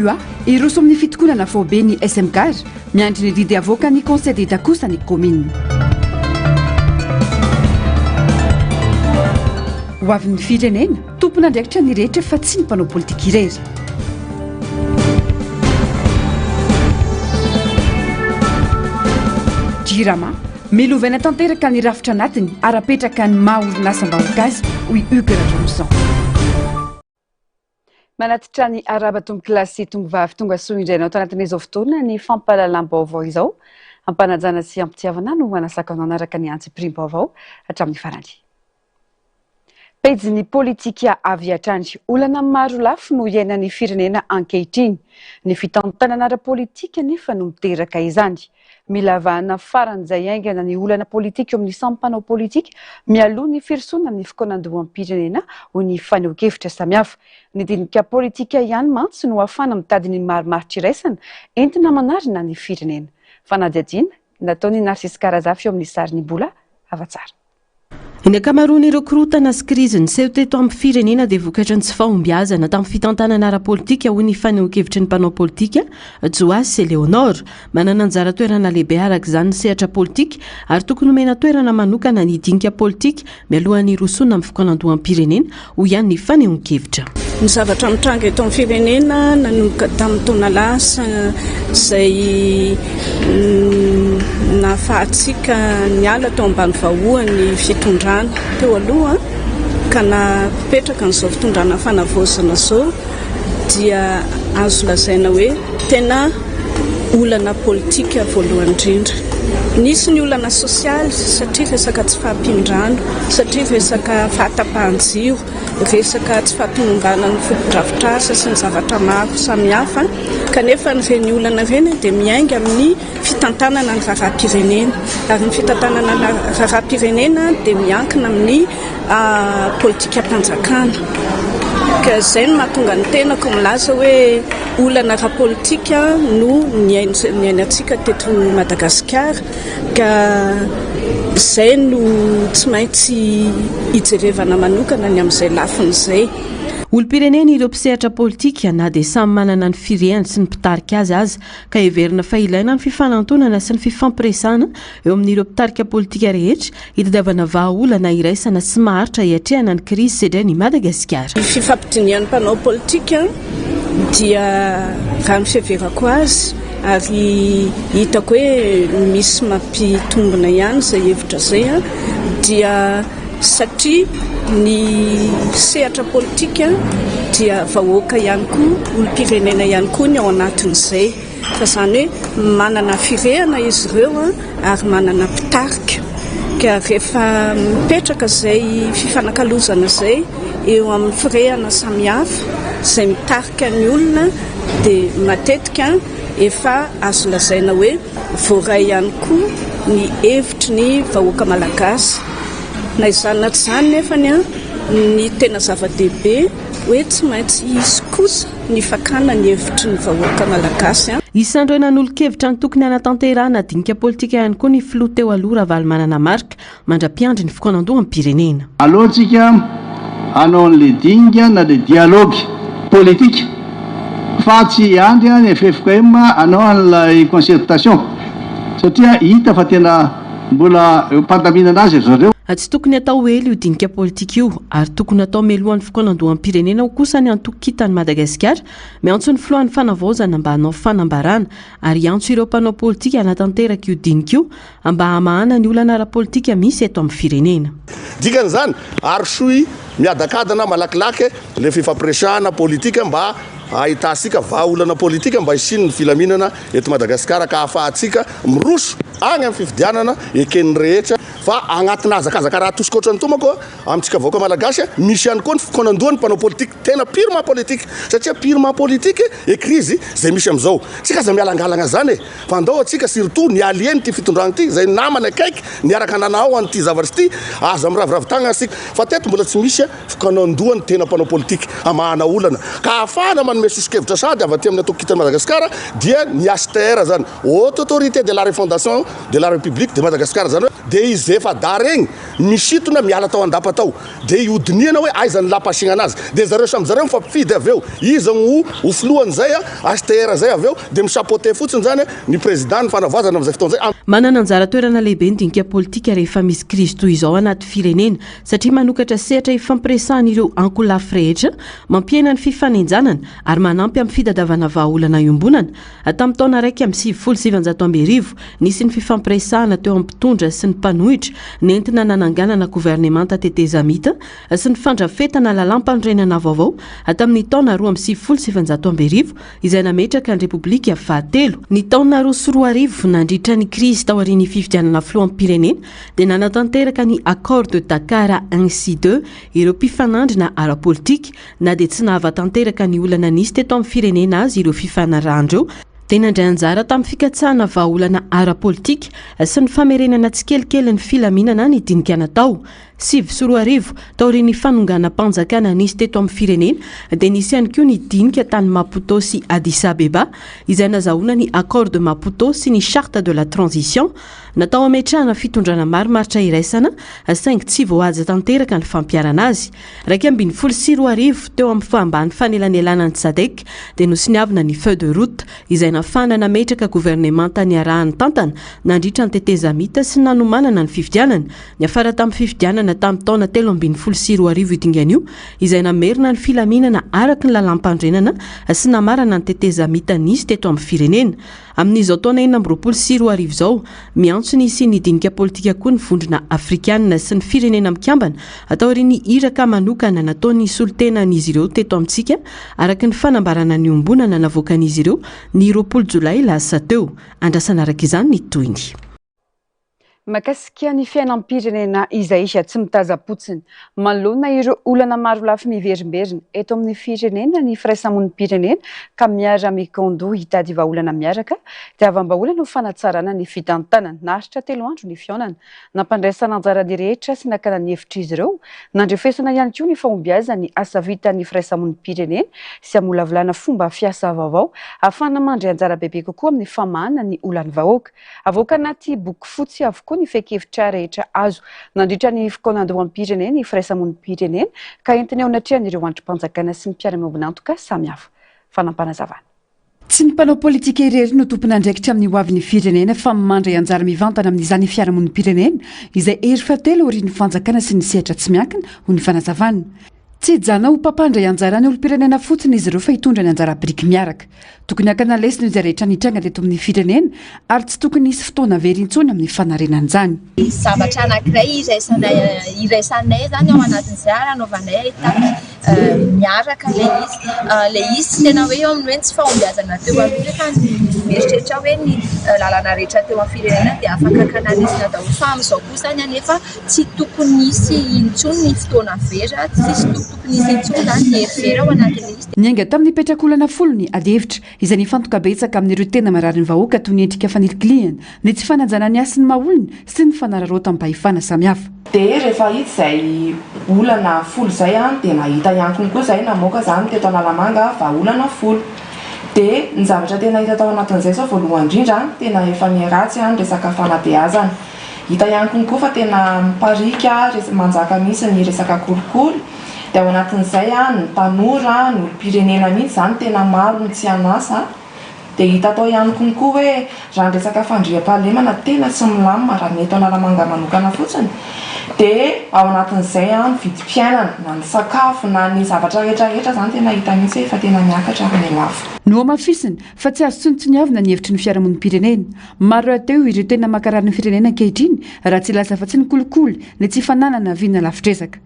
UA, Hiroso amin'ny fitokonana faobe ny SM Gare, miandry ny didy avoakan'ny Conseil d'Etat kosa ny kaominina. Ho avin'ny firenena, tompon'andraikitra ny rehetra fa tsy ny mpanao politika irery. Jirama, Milovaina tanteraka ny rafitra anatiny ary apetraka ny maha orinasam-bahoaka azy, hoy Hugues Rajaonson. Manatitra ny arahaba tompokolahy sy tompovavy tonga soa indray anao tanatin'izao fotoana ny fampahalalam-baovao izao. Ampanajana sy ampitiavana no hanasako anao hanaraka ny antsipiriam-baovao hatramin'ny farany. Pejin'ny politika avy hatrany. Olana maro lafy no iainan'ny firenena ankehitriny. Ny fitantanana ara-politika anefa no miteraka izany. Mila vahana faran'izay haingana ny olana politika eo amin'ny samy mpanao politika mialoha ny firosoana amin'ny fikaonandoham-pirenena, hoy ny fanehoan-kevitra samihafa. Ny dinika politika ihany mantsy no ahafahana mitady ny marimaritra iraisana entina manarina ny firenena. Fanadihadiana nataon'i Narcisse Karazafy eo amin'ny sarin'i Mbola Havatsara. Ny ankamaroan'ireo korontana sy krizy niseho teto amin'ny firenena dia vokatry ny tsy fahombiazana tamin'ny fitantanana ara-politika, hoy ny fanehoan-kevitry ny mpanao politika, Joasy Eleonore. Manana anjara toerana lehibe araka izany ny sehatra politika ary tokony homena toerana manokana ny dinika politika mialohan'ny hirosoana amin'ny fikaonandoham-pirenena, hoy ihany ny fanehoan-kevitra. Ny zavatra mitranga eto amin'ny firenena nanomboka tamin'ny taona lasa izay nahafahantsika niala tao ambany vahoan'ny fitondrana teo aloha ka napetraka an'izao fitondrana fanavaozana izao dia azo lazaina hoe tena olana politika voalohany indrindra. Nisy ny olana sosialy satria resaka tsy fahampian-drano, satria resaka fahatapahan-jiro, resaka tsy fahatomombanan'ny fotodrafitrasa sy ny zavatra maro samihafa kanefa ireny olana ireny dia miainga amin'ny fitantanana ny raharaham-pirenena ary ny fitantanana ny raharaham-pirenena dia miankina amin'ny politikam-panjakana ka izay no mahatonga ny tenako milaza hoe olana ara-politika no niainantsika teto Madagasikara ka izay no tsy maintsy hijerevana manokana ny amin'izay lafiny izay. Olom-pirenena ireo mpisehatra politika na dia samy manana ny firehany sy ny mpitarika azy aza ka heverina fa ilaina ny fifanantonana sy ny fifampiresahana eo amin'ireo mpitarika politika rehetra hitadiavana vahaolana iraisana sy maharitra hiatrehana ny krizy sedrain'i Madagasikara. Ny fifampidinihan'ny mpanao politika dia raha ny fiheverako azy ary hitako hoe misy mampitombina ihany izay hevitra izay dia satria ny sehatra politika dia vahoaka ihany koa, olom-pirenena ihany koa ny ao anatin'izay. Fa izany hoe manana firehana izy ireo ary manana mpitarika. Ka rehefa mipetraka izay fifanakalozana izay eo amin'ny firehana samihafa izay mitarika ny olona dia matetika efa azo lazaina hoe voaray ihany koa ny hevitry ny vahoaka malagasy. Na izany na tsy izany nefany ny tena zava-dehibe hoe tsy maintsy hisy kosa ny fakana ny hevitry ny vahoaka malagasy. Isan'ireo nanolo-kevitra ny tokony hanatanterahana dinika politika ihany koa ny filoha teo aloha Ravalomanana Marc, mandra-piandry ny fikaonandoham-pirenena. Aleontsika hanao an'ilay dinika na ilay dialogue politique fa tsy hiandry ny ffkm hanao an'ilay concertation satria hita fa tena Mbola eo am-pandaminana azy ry zareo. Tsy tokony atao ela io dinika politika io ary tokony atao mialohan'ny fikaonandoham-pirenena hoy kosa ny antoko Kintan'i Madagasikara miantso ny filohan'ny fanavaozana mba hanao fanambarana ary hiantso ireo mpanao politika hanatanteraka io dinika io mba hamahana ny olana ara-politika misy eto amin'ny firenena. Dikan'izany, arosoy miadakadana malakilaky le fifampiresahana politika mba ahitantsika vahaolana politika mba hisian'ny filaminana eto Madagasikara ka ahafahantsika miroso any amin'ny fifidianana eken'ny rehetra fa agnatina hazakazaka raha atosika ohatran'ny toa manko amintsika vahoaka malagasy misy ihany koa ny fikaonandohan'ny mpanao politique tena purement politique satria purement politique e crise zay misy amizao tsika aza mialangalagna zany e fa andao atsika surtout ny allié n'ity fitondrana ity zay namana akaiky niaraka nanao an'ity zavatra ity aza miraviravy tagnana sika fa teto mbola tsy misy fikaonandoha ny tena mpanao politika hamahana olana ka ahafahana manome soso-kevitra sahady avy aty amin'ny antoko Kintan'i Madagasikara dia ny HTR zany, Haute Autorité de la Refondation. de la République de Madagascar zany hoe de izy efa-dahy regny misintona miala tao an-dapa tao de ihodinihana hoe aiza ny lapa asiagna anazy de zareo samy zareo mifampifidy avy eo iza no ho filohan'izay HTR zay avy eo de mi-chapeauter fotsiny zany ny président ny fanavaozana amin'izay fotoana zay. Manana anjara toerana lehibe ny dinika politika rehefa misy krizy toy izao anaty firenena satria manokatra sehatra ifampiresahan'ireo ankolafy rehetra, mampihena ny fifanenjanana ary manampy amin'ny fitadiavana vahaolana iombonana. Tamin'ny taona 1991, nisy ny fifampiresahana teo amin'ny mpitondra sy ny mpanohitra nentina nananganana governemanta tetezamita sy ny fandrafetana lalàmpanorenana vaovao tamin'ny taona 1992 izay nametraka ny Repoblika fahatelo. Ny taona 2002, nandritra ny krizy taorian'ny fifidianana filoham-pirenena, dia nanatanteraka ny Accord de Dakar I sy ii ireo mpifanandrina ara-politika. Na dia tsy nahavatanteraka ny olana nisy teto amin'ny firenena azy ireo fifanarahana ireo, dia nandray anjara tamin'ny fikatsahana vahaolana ara-politika sy ny famerenana tsikelikely ny filaminana ny dinika natao. 2009, taorian'ny fanonganam-panjakana nisy teto amin'ny firenena, dia nisy ihany koa ny dinika tany Maputo sy Addis Abeba, izay nazahoana ny Accord de Maputo sy ny Charte de la Transition. Natao hametrahana fitondrana marimaritra iraisana, saingy tsy voahaja tanteraka ny fampiharana azy. 2011, teo amin'ny fahambany fanelanelanan'ny Sadc, dia nosoniavina ny feuille de route, izay nahafahana nametraka governemanta niaraha-nitantana nandritra ny tetezamita sy nanomanana ny fifidianana. Niafara tamin'ny fifidianana tamin'ny taona 2013 io dingana io, izay namerina ny filaminana araka ny lalàmpanorenana sy namarana ny tetezamita nisy teto amin'ny firenena. Amin'izao taona 2026 izao, miantso ny hisian'ny dinika politika koa ny Vondrona Afrikanina sy ny Firenena Mikambana taorian'ny iraka manokana nataon'ny solontenan'izy ireo teto amintsika, araka ny fanambarana niombonana navoakan'izy ireo ny 20 jolay lasa teo. Andrasana araka izany ny tohiny. Mahakasika ny fiainam-pirenena izay tsy mitaza-potsiny. Manoloana ireo olana marolafy miverimberina eto amin'ny firenena ny firaisamonim-pirenena ka miara-mikaondoha hitady vahaolana miaraka dia havam-bahaolana ho fanatsarana ny fitantanana. Naharitra telo andro ny fihaonana. Nampandraisana anjara ny rehetra sy nakana ny hevitr'izy ireo. Nandrefesana ihany koa ny fahombiazan'ny asa vitan'ny firaisamonim-pirenena sy hamolavolana fomba fiasa vaovao ahafahana mandray anjara bebe kokoa amin'ny famahana ny olan'ny vahoaka. Avoaka anaty boky fotsy avokoa ny fehin-kevitra rehetra azo nandritra ny fikaonandoham-pirenena, ny firaisamonim-pirenena, ka entina eo anatrehan'ireo andrim-panjakana sy ny mpiara-miombon'antoka samihafa. Fanampanazavan. Tsy ny mpanao politika irery no tompon'andraikitra amin'ny hoavin'ny firenena fa mandray anjara mivantana amin'izany ny fiarahamonim-pirenena, izay hery fahatelo aorian'ny fanjakana sy ny sehatra tsy miankina, hoy ny fanazavana. Tsy hijanona ho mpampandray anjara ny olom-pirenena fotsiny izy ireo fa hitondra ny anjara biriky miaraka. Tokony hakana lesona izay rehetra nitranga teto amin'ny firenena ary tsy tokony hisy fotoana very intsony amin'ny fanarenana izany. Zavatra anankiray iraisanay iraisanay izany ao anatin'izay ary anaovanay étape miaraka ilay izy. Ilay izy tsy tena hoe eo amin'ny hoe ny tsy fahombiazana teo aloha nefa mieritreritra hoe ny lalana rehetra teo amin'ny firenena dia afaka hakana lesona daholo fa amin'izao kosa anefa Tsy tokony hisy intsony ny fotoana very, tsisy tokony hisy intsony izany ny hery very ao anatin'ilay izy. Niainga tamin'ny petrak'olana folo ny adihevitra, izay nifantoka betsaka amin'ireo tena marary ny vahoaka toy ny endrika fanilikilihana, ny tsy fanajana ny hasin'ny maha olona sy ny fanararaotam-pahefana samihafa. Dia rehefa hita izay olana folo izay dia nahita ihany konkoa izahay namoaka izany teto Analamanga vahaolana folo. Dia ny zavatra tena hita tao anatin'izay izao voalohany indrindra tena efa niharatsy ny resaka fanabeazana. Hita ihany konkoa fa tena mipariaka manjaka mihitsy ny resaka kolikoly, dia ao anatin'izay ny tanora, ny olom-pirenena mihitsy izany tena maro no tsy an'asa, dia hita tao ihany konkoa hoe raha ny resaka fandriampahalemana tena tsy milamina raha ny eto Analamanga manokana fotsiny, dia ao anatin'izay ny vidim-piainana na ny sakafo na ny zavatra rehetra rehetra izany tena hita mihitsy hoe efa tena miakatra ary mihalafo. Nohamafisiny fa tsy azo tsinontsiniavina ny hevitry ny fiarahamonim-pirenena. Maro rahateo ireo tena mankarary ny firenena ankehitriny raha tsy hilaza afa-tsy ny kolikoly, ny tsy fananana vina lavitr'ezaka.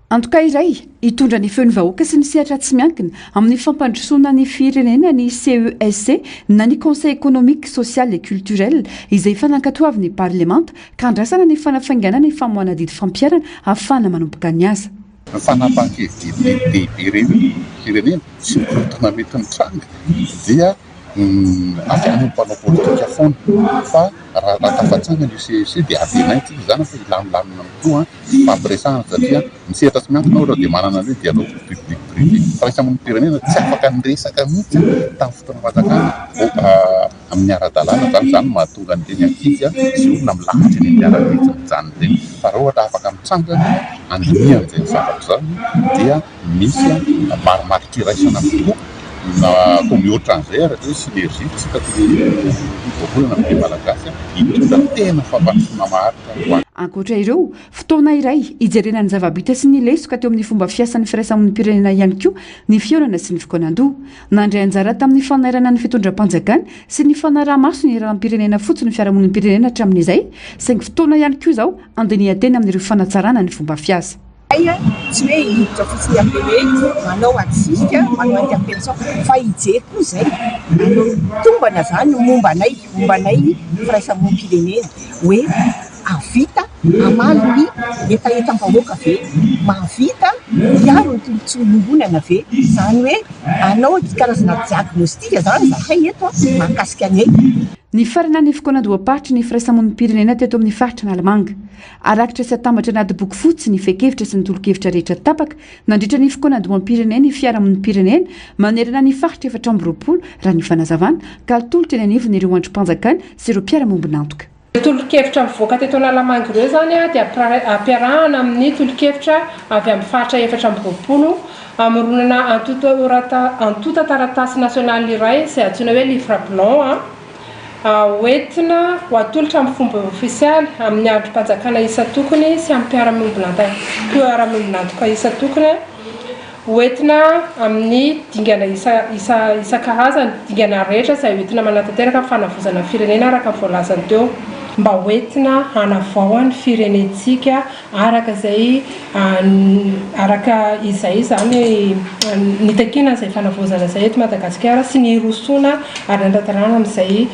Antoka iray hitondra ny feon'ny vahoaka sy ny sehatra tsy miankina amin'ny fampandrosoana ny firenena ny CESC na ny Conseil Economique, Social et Culturel izay efa nankatoavin'ny parlemanta ka andrasana ny fanafainganana ny famoahana didy fampiharana ahafahana manomboka ny asa. Ny fanapahan-kevi-dehibe ireny firenena sy ny korontana mety mitranga dia. Avy any amin'ny mpanao politika foana fa raha tafatsangana io CEC dia antenaintsika izany fa hilamilamina koa hifampiresahana satria ny sehatra tsy miankina ohatra dia manana ny hoe dialogue public privé. Firaisamonim-pirenena tsy afaka niresaka mihitsy tamin'ny fitondram-panjakana amin'ny ara-dalàna izany. Izany no mahatonga an'ireny ankizy sy olona milahatra eny amin'ny arabe tsy mijanona ireny. Fa raha ohatra afaka mitsangana handinihana izany zavatra izany dia Misy marimaritra iraisana tokoa na atao mihoatra an'izay ary hoe synergie, tsy hitako ny voambolana amin'ny teny malagasy, hitondra tena fampandrosoana maharitra ho an'ny. Ankoatra ireo, fotoana iray hijerena ny zava-bita sy ny lesoka teo amin'ny fomba fiasan'ny firaisamonim-pirenena ihany koa ny fihaonana sy ny fikaonandoha. Nandray anjara tamin'ny fanairana ny fitondram-panjakana sy ny fanaraha-maso ny raharaham-pirenena fotsiny ny fiarahamonim-pirenena hatramin'izay, saingy fotoana ihany koa izao handinihan-tena amin'ireo fanatsarana ny fomba fiasa. Hay tsy hoe hiditra fotsiny amin'ilay hoe manao adisisika, manao interpellation fa hijery koa izay, hanao tombana izany momba anay, momba anay firaisamonim-pirenena hoe hahavita hamaly ny hetahetam-bahoaka ve, mahavita hiaro ny tombontsoa iombonana ve, izany hoe hanao karazana diagnostic izany izahay eto mahakasika anay. Nifarana ny fikaonandoham-paritry ny firaisamonim-pirenena teto amin'ny faritra Analamanga. Arakitra sy atambatra anaty boky fotsy ny fehin-kevitra sy ny tolo-kevitra rehetra tapaka nandritra ny fikaonandoham-pirenena ny fiarahamonim-pirenena manerana ny faritra 24 raha ny fanazavana ka atolotra eny anivon'ireo andrim-panjakana sy ireo mpiara-mombon'antoka. Ireo tolo-kevitra mivoaka teto Analamanga ireo izany dia ampiarahana amin'ny tolo-kevitra avy amin'ny faritra 24 hamoronana antontan-taratasy nasionaly iray izay antsoina hoe livre blanc. Hoentina ho atolotra amin'ny fomba ofisialy amin'ny andrim-panjakana isan-tokony sy amin'ny mpiara-miombon'antoka isan-tokony. Hoentina amin'ny dingana isan-karazany, dingana rehetra izay hoentina manatanteraka ny fanavaozana ny firenena araka ny voalazany teo. Mba hoentina hanavao ny firenentsika araka izay araka izay izany nitakiana izay fanavaozana izay eto Madagasikara sy ny hirosoana ary hanatanterahana amin'izay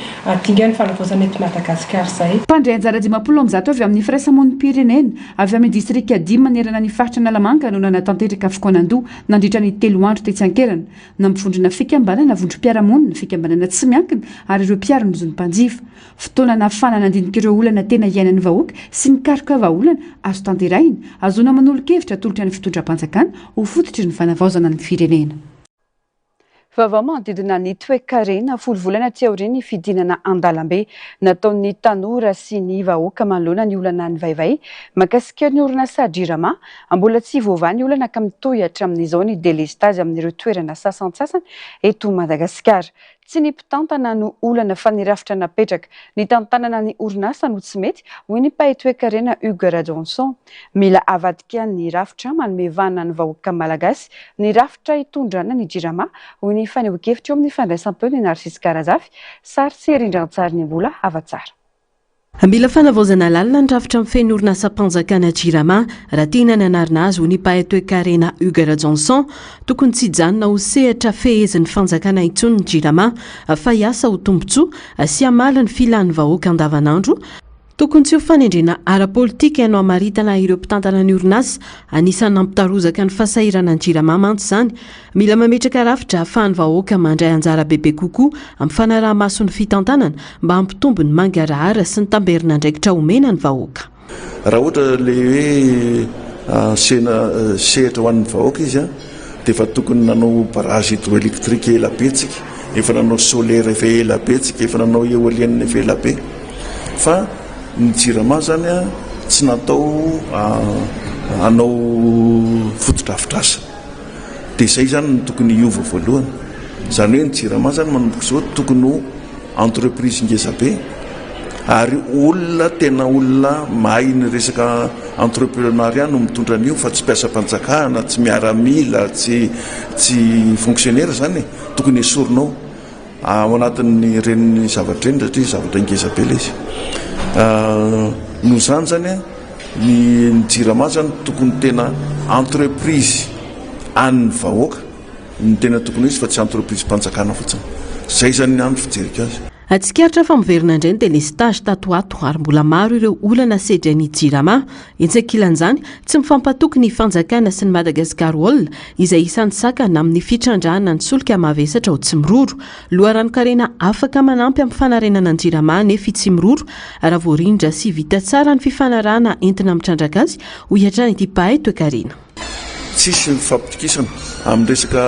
dingan'ny fanavaozana eto Madagasikara izay. Mpandray anjara 150 avy amin'ny firaisamonim-pirenena avy amin'ny distrika dimy manerana ny faritra Analamanga no nanatanteraka fikaonandoha nandritra ny telo andro tetsy an-kerana. Nampivondrona fikambanana, vondrom-piarahamonina, fikambanana tsy miankina ary ireo mpiaro ny zon'ny mpanjifa. Fotoana nahafahana nandinika ireo olana tena iainan'ny vahoaka sy nikaroka vahaolana azo tanterahina, ahazoana manolo-kevitra atolotra ny fitondram-panjakana ho fototry ny fanavaozana ny firenena. Vaovao manodidina ny toekarena, folo volana aty aorian'ny fidinana an-dalambe nataon'ny tanora sy ny vahoaka manoloana ny olana nivaivay mahakasika ny orinasa Jirama, mbola tsy voavaha ny olana ka mitohy hatramin'izao ny delestazy amin'ireo toerana sasantsasany eto Madagasikara. Tsy ny mpitantana no olana fa ny rafitra napetraka nitantanana ny orinasa no tsy mety, hoy ny mpahay toekarena Hugues Rajohnson. Mila avadika ny rafitra manome vahana ny vahoaka malagasy ny rafitra hitondrana ny Jirama, hoy ny fanehoan-kevitra eo amin'ny fandraisam-peon'i Narcisse Karazafy, sary sy rindran-tsarin'i Mbola Havatsara. Mila fanavaozana lalina ny rafitra mifehy ny orinasam-panjakana Jirama raha tiana ny hanarina azy, hoy ny mpahay toekarena Hugues Rajohnson. Tokony tsy hijanona ho sehatra fehezin'ny fanjakana intsony ny Jirama fa hiasa ho tombontsoa sy hamaly ny filan'ny vahoaka andavanandro. Tokony tsy ho fanendrena ara-politika no hamaritana ireo mpitantana ny orinasa. Anisan'ny nampitarozaka ny fahasahiranan'ny Jirama mantsy izany. Mila mametraka rafitra ahafahan'ny vahoaka mandray anjara bebe kokoa amin'ny fanaraha-maso ny fitantanana mba hampitombo ny mangarahara sy ny tamberin'andraikitra omena ny vahoaka. Raha ohatra ilay hoe asena sehatra ho an'ny vahoaka izy dia efa tokony nanao barrage hydroélectrique ela be tsika, efa nanao solaire efa ela be tsika, efa nanao éolienne efa ela be. Fa ny jirama zany tsy natao hanao fotodrafitrasa. Dia izay zany no tokony hiova voalohany. Izany hoe ny jirama zany manomboka izao tokony ho entreprise ngeza be ary olona tena olona mahay ny resaka entreprenariat no mitondra an'io fa tsy mpiasam-panjakana, tsy miaramila, tsy tsy fonctionnaire zany e. Tokony esorina ao. Ao anatin'ny ireny zavatra ireny satria zavatra ngeza be ilay izy. Noho izany zany ny ny jirama zany tokony tena entreprise an'ny vahoaka no tena tokony ho izy fa tsy entreprise mpanjakana fotsiny. Zay zany ny ahy ny fijeriko azy. Tsikaritra fa miverina indray ny delestazy tato ho ato ary mbola maro ireo olana sedrain'ny Jirama. Etsy ankilan'izany, tsy mifampatoky ny fanjakana sy ny Madagascar Oil izay isan'ny sakana amin'ny fitrandrahana ny solika mavesatra ao Tsimiroro. Loharanon-karena afaka manampy amin'ny fanarenana ny Jirama anefa i Tsimiroro raha voarindra sy vita tsara ny fifanarahana entina mitrandraka azy, hoy hatrany ity mpahay toekarena. Tsisy ny fifampitokisana amin'ny resaka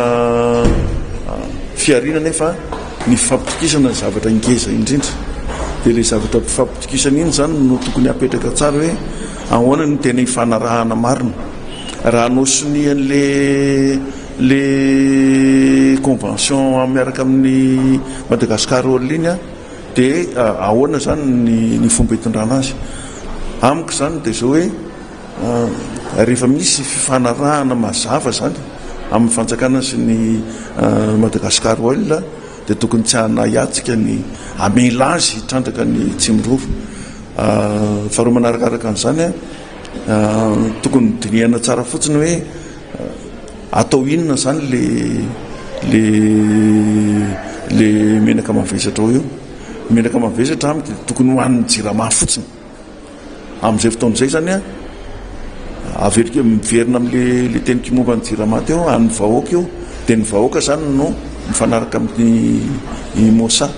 fihariana nefa ny fifampitokisana ny zavatra ngeza indrindra. Dia ilay zavatra fifampitokisana iny izany no tokony hapetraka tsara hoe ahoana no tena ifanarahana marina. Raha hanao sonia an'ilay le convention miaraka amin'ny Madagascar Oil iny dia ahoana izany ny fomba hitondrana azy. Amiko izany dia izao hoe Rehefa misy fifanarahana mazava izany amin'ny fanjakana sy ny Madagascar Oil dia tokony tsy hanahiatsika ny hamela azy hitrandraka ny Tsimiroro. Faharoa manarakaraka an'izany, tokony dinihana tsara fotsiny hoe atao inona izany le le le menaka mavesatra ao io. Menaka mavesatra amiko dia tokony ho an'ny Jirama fotsiny. Amin'izay fotoana izay izany an, averiko miverina amin'le le teniko momba ny jirama teo, an'ny vahoaka io, dia ny vahoaka izany no mifanaraka amin'ny MOSA.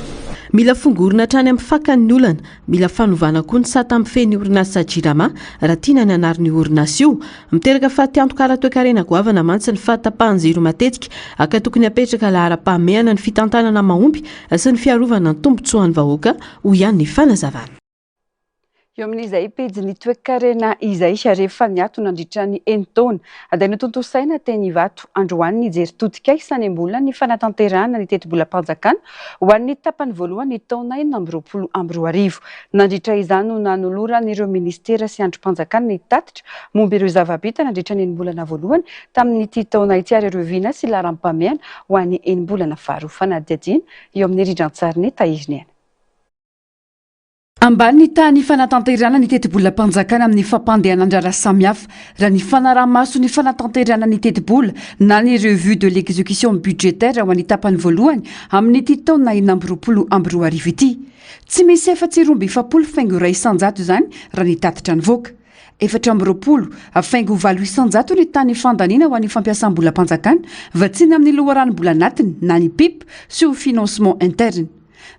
Mila fongorina hatrany amin'ny fakany ny olana. Mila fanovana koa ny sata mifehy ny orinasa Jirama raha tiana ny hanarina io orinasa io. Miteraka fatiantoka ara-toekarena goavana mantsy ny fahatapahan-jiro matetika ka tokony hapetraka laharam-pahamehana ny fitantanana mahomby sy ny fiarovana ny tombontsoan'ny vahoaka, hoy ihany ny fanazavana. Eo amin'izay pejin'ny toekarena izay, rehefa niato nandritra ny enin-taona, dia notontosaina teny Ivato androany ny jery todika isan'embola ny fanatanterahana ny tetibolam-panjakana ho an'ny tapany voalohany taona 2026. Nandritra izany no nanoloran'ireo minisitera sy andrim-panjakana ny tatitra momba ireo zava-bita nandritra ny enim-bolana voalohany tamin'ity taona ity ary ireo vina sy laharam-pahamehana ho an'ny enim-bolana faharoa. Fanadihadiana eo amin'ny rindran-tsarin'i Tahiriniaina. Ambany ny tahan'ny fanatanterahana ny tetibolam-panjakana amin'ny fampandehanan-draharaha samihafa, raha ny fanaraha-maso ny fanatanterahana ny tetibola na ny revue de l'exécution budgétaire ho an'ny tapany voalohany amin'ity taona 2026 ity. Tsy misy afa-tsy 42.1% izany raha ny tatitra nivoaka. 24.8% ny tahan'ny fandaniana ho an'ny fampiasam-bolam-panjakana vatsiana amin'ny loharanom-bola anatiny na ny PIP sous-financement interne.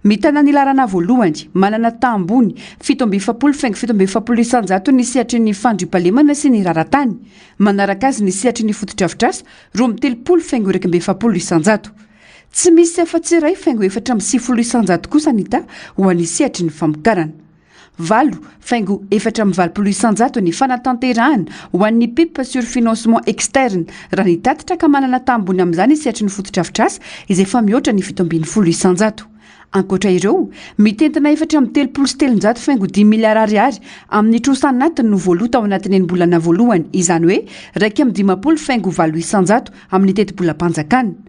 Mitana ny laharana voalohany, manana taha ambony, 47.47 isanjato ny sehatry ny fandriampahalemana sy ny raharaha-tany. Manaraka azy ny sehatry ny fotodrafitrasa, 32.41 isanjato. Tsy misy afa-tsy 1.94 isanjato kosa ny taha ho an'ny sehatry ny famokarana. 8.84 isanjato ny fanatanterahana ho an'ny PIP sur financement externe, raha ny tatitra ka manana taha ambony amin'izany ny sehatry ny fotodrafitrasa izay efa mihoatra ny 17 isanjato. Ankoatra ireo, mitentina 334.5 miliara ariary amin'ny trosa anatiny no voaloa tao anatin'ny enim-bolana voalohany, izany hoe 51.8 isanjato amin'ny tetibolam-panjakana.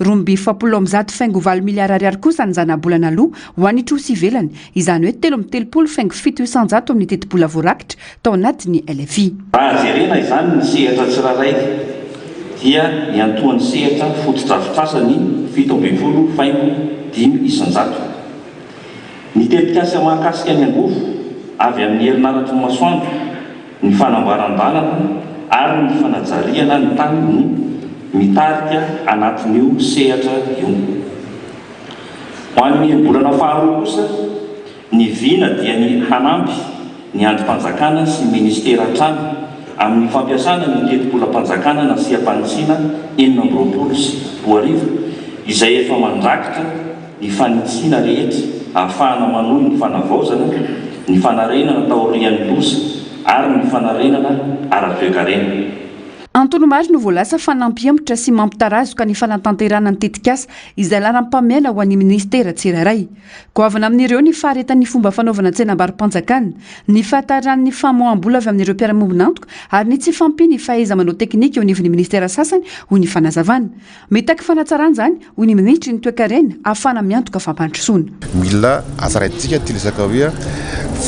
142.8 miliara ariary kosa ny zanabola naloa ho an'ny trosa ivelany, izany hoe 33.7 isanjato amin'ny tetibola voarakitra tao anatin'ny LFI. Raha jerena izany ny sehatra tsirairay dia niantohan'ny sehatra fotodrafitrasa ny 17.5%. Ny tetikasa mahakasika ny angovo avy amin'ny herinaratry ny masoandro, ny fanamboaran-dalana ary ny fanajariana ny tany no mitarika anatin'io sehatra io. Ho an'ny enim-bolana faharoa kosa, ny vina dia ny hanampy ny andrim-panjakana sy ny minisitera hatrany amin'ny fampiasana ny tetibolam-panjakana nasiam-panitsiana 2026 izay efa mandrakitra ny fanitsiana rehetra ahafahana manohy ny fanavaozana, ny fanarenana taorian'ny loza ary ny fanarenana ara-toekarena. Antony maro no voalaza fa nampihemotra sy mampitarazoka ny fanatanterahana ny tetikasa izay laharam-pahamehana ho an'ny minisitera tsirairay. Goavana amin'ireo ny faharetan'ny fomba fanaovana tsenambaro-panjakana, ny fahataran'ny famoaham-bola avy amin'ireo mpiara-miombon'antoka ary ny tsy fahampian'ny fahaiza-manao teknika eo anivon'ny minisitera sasany, hoy ny fanazavana. Mitaky fanatsarana izany, hoy ny minisitry ny Toekarena, ahafahana miantoka fampandrosoana. Mila hatsaraintsika ity resaka hoe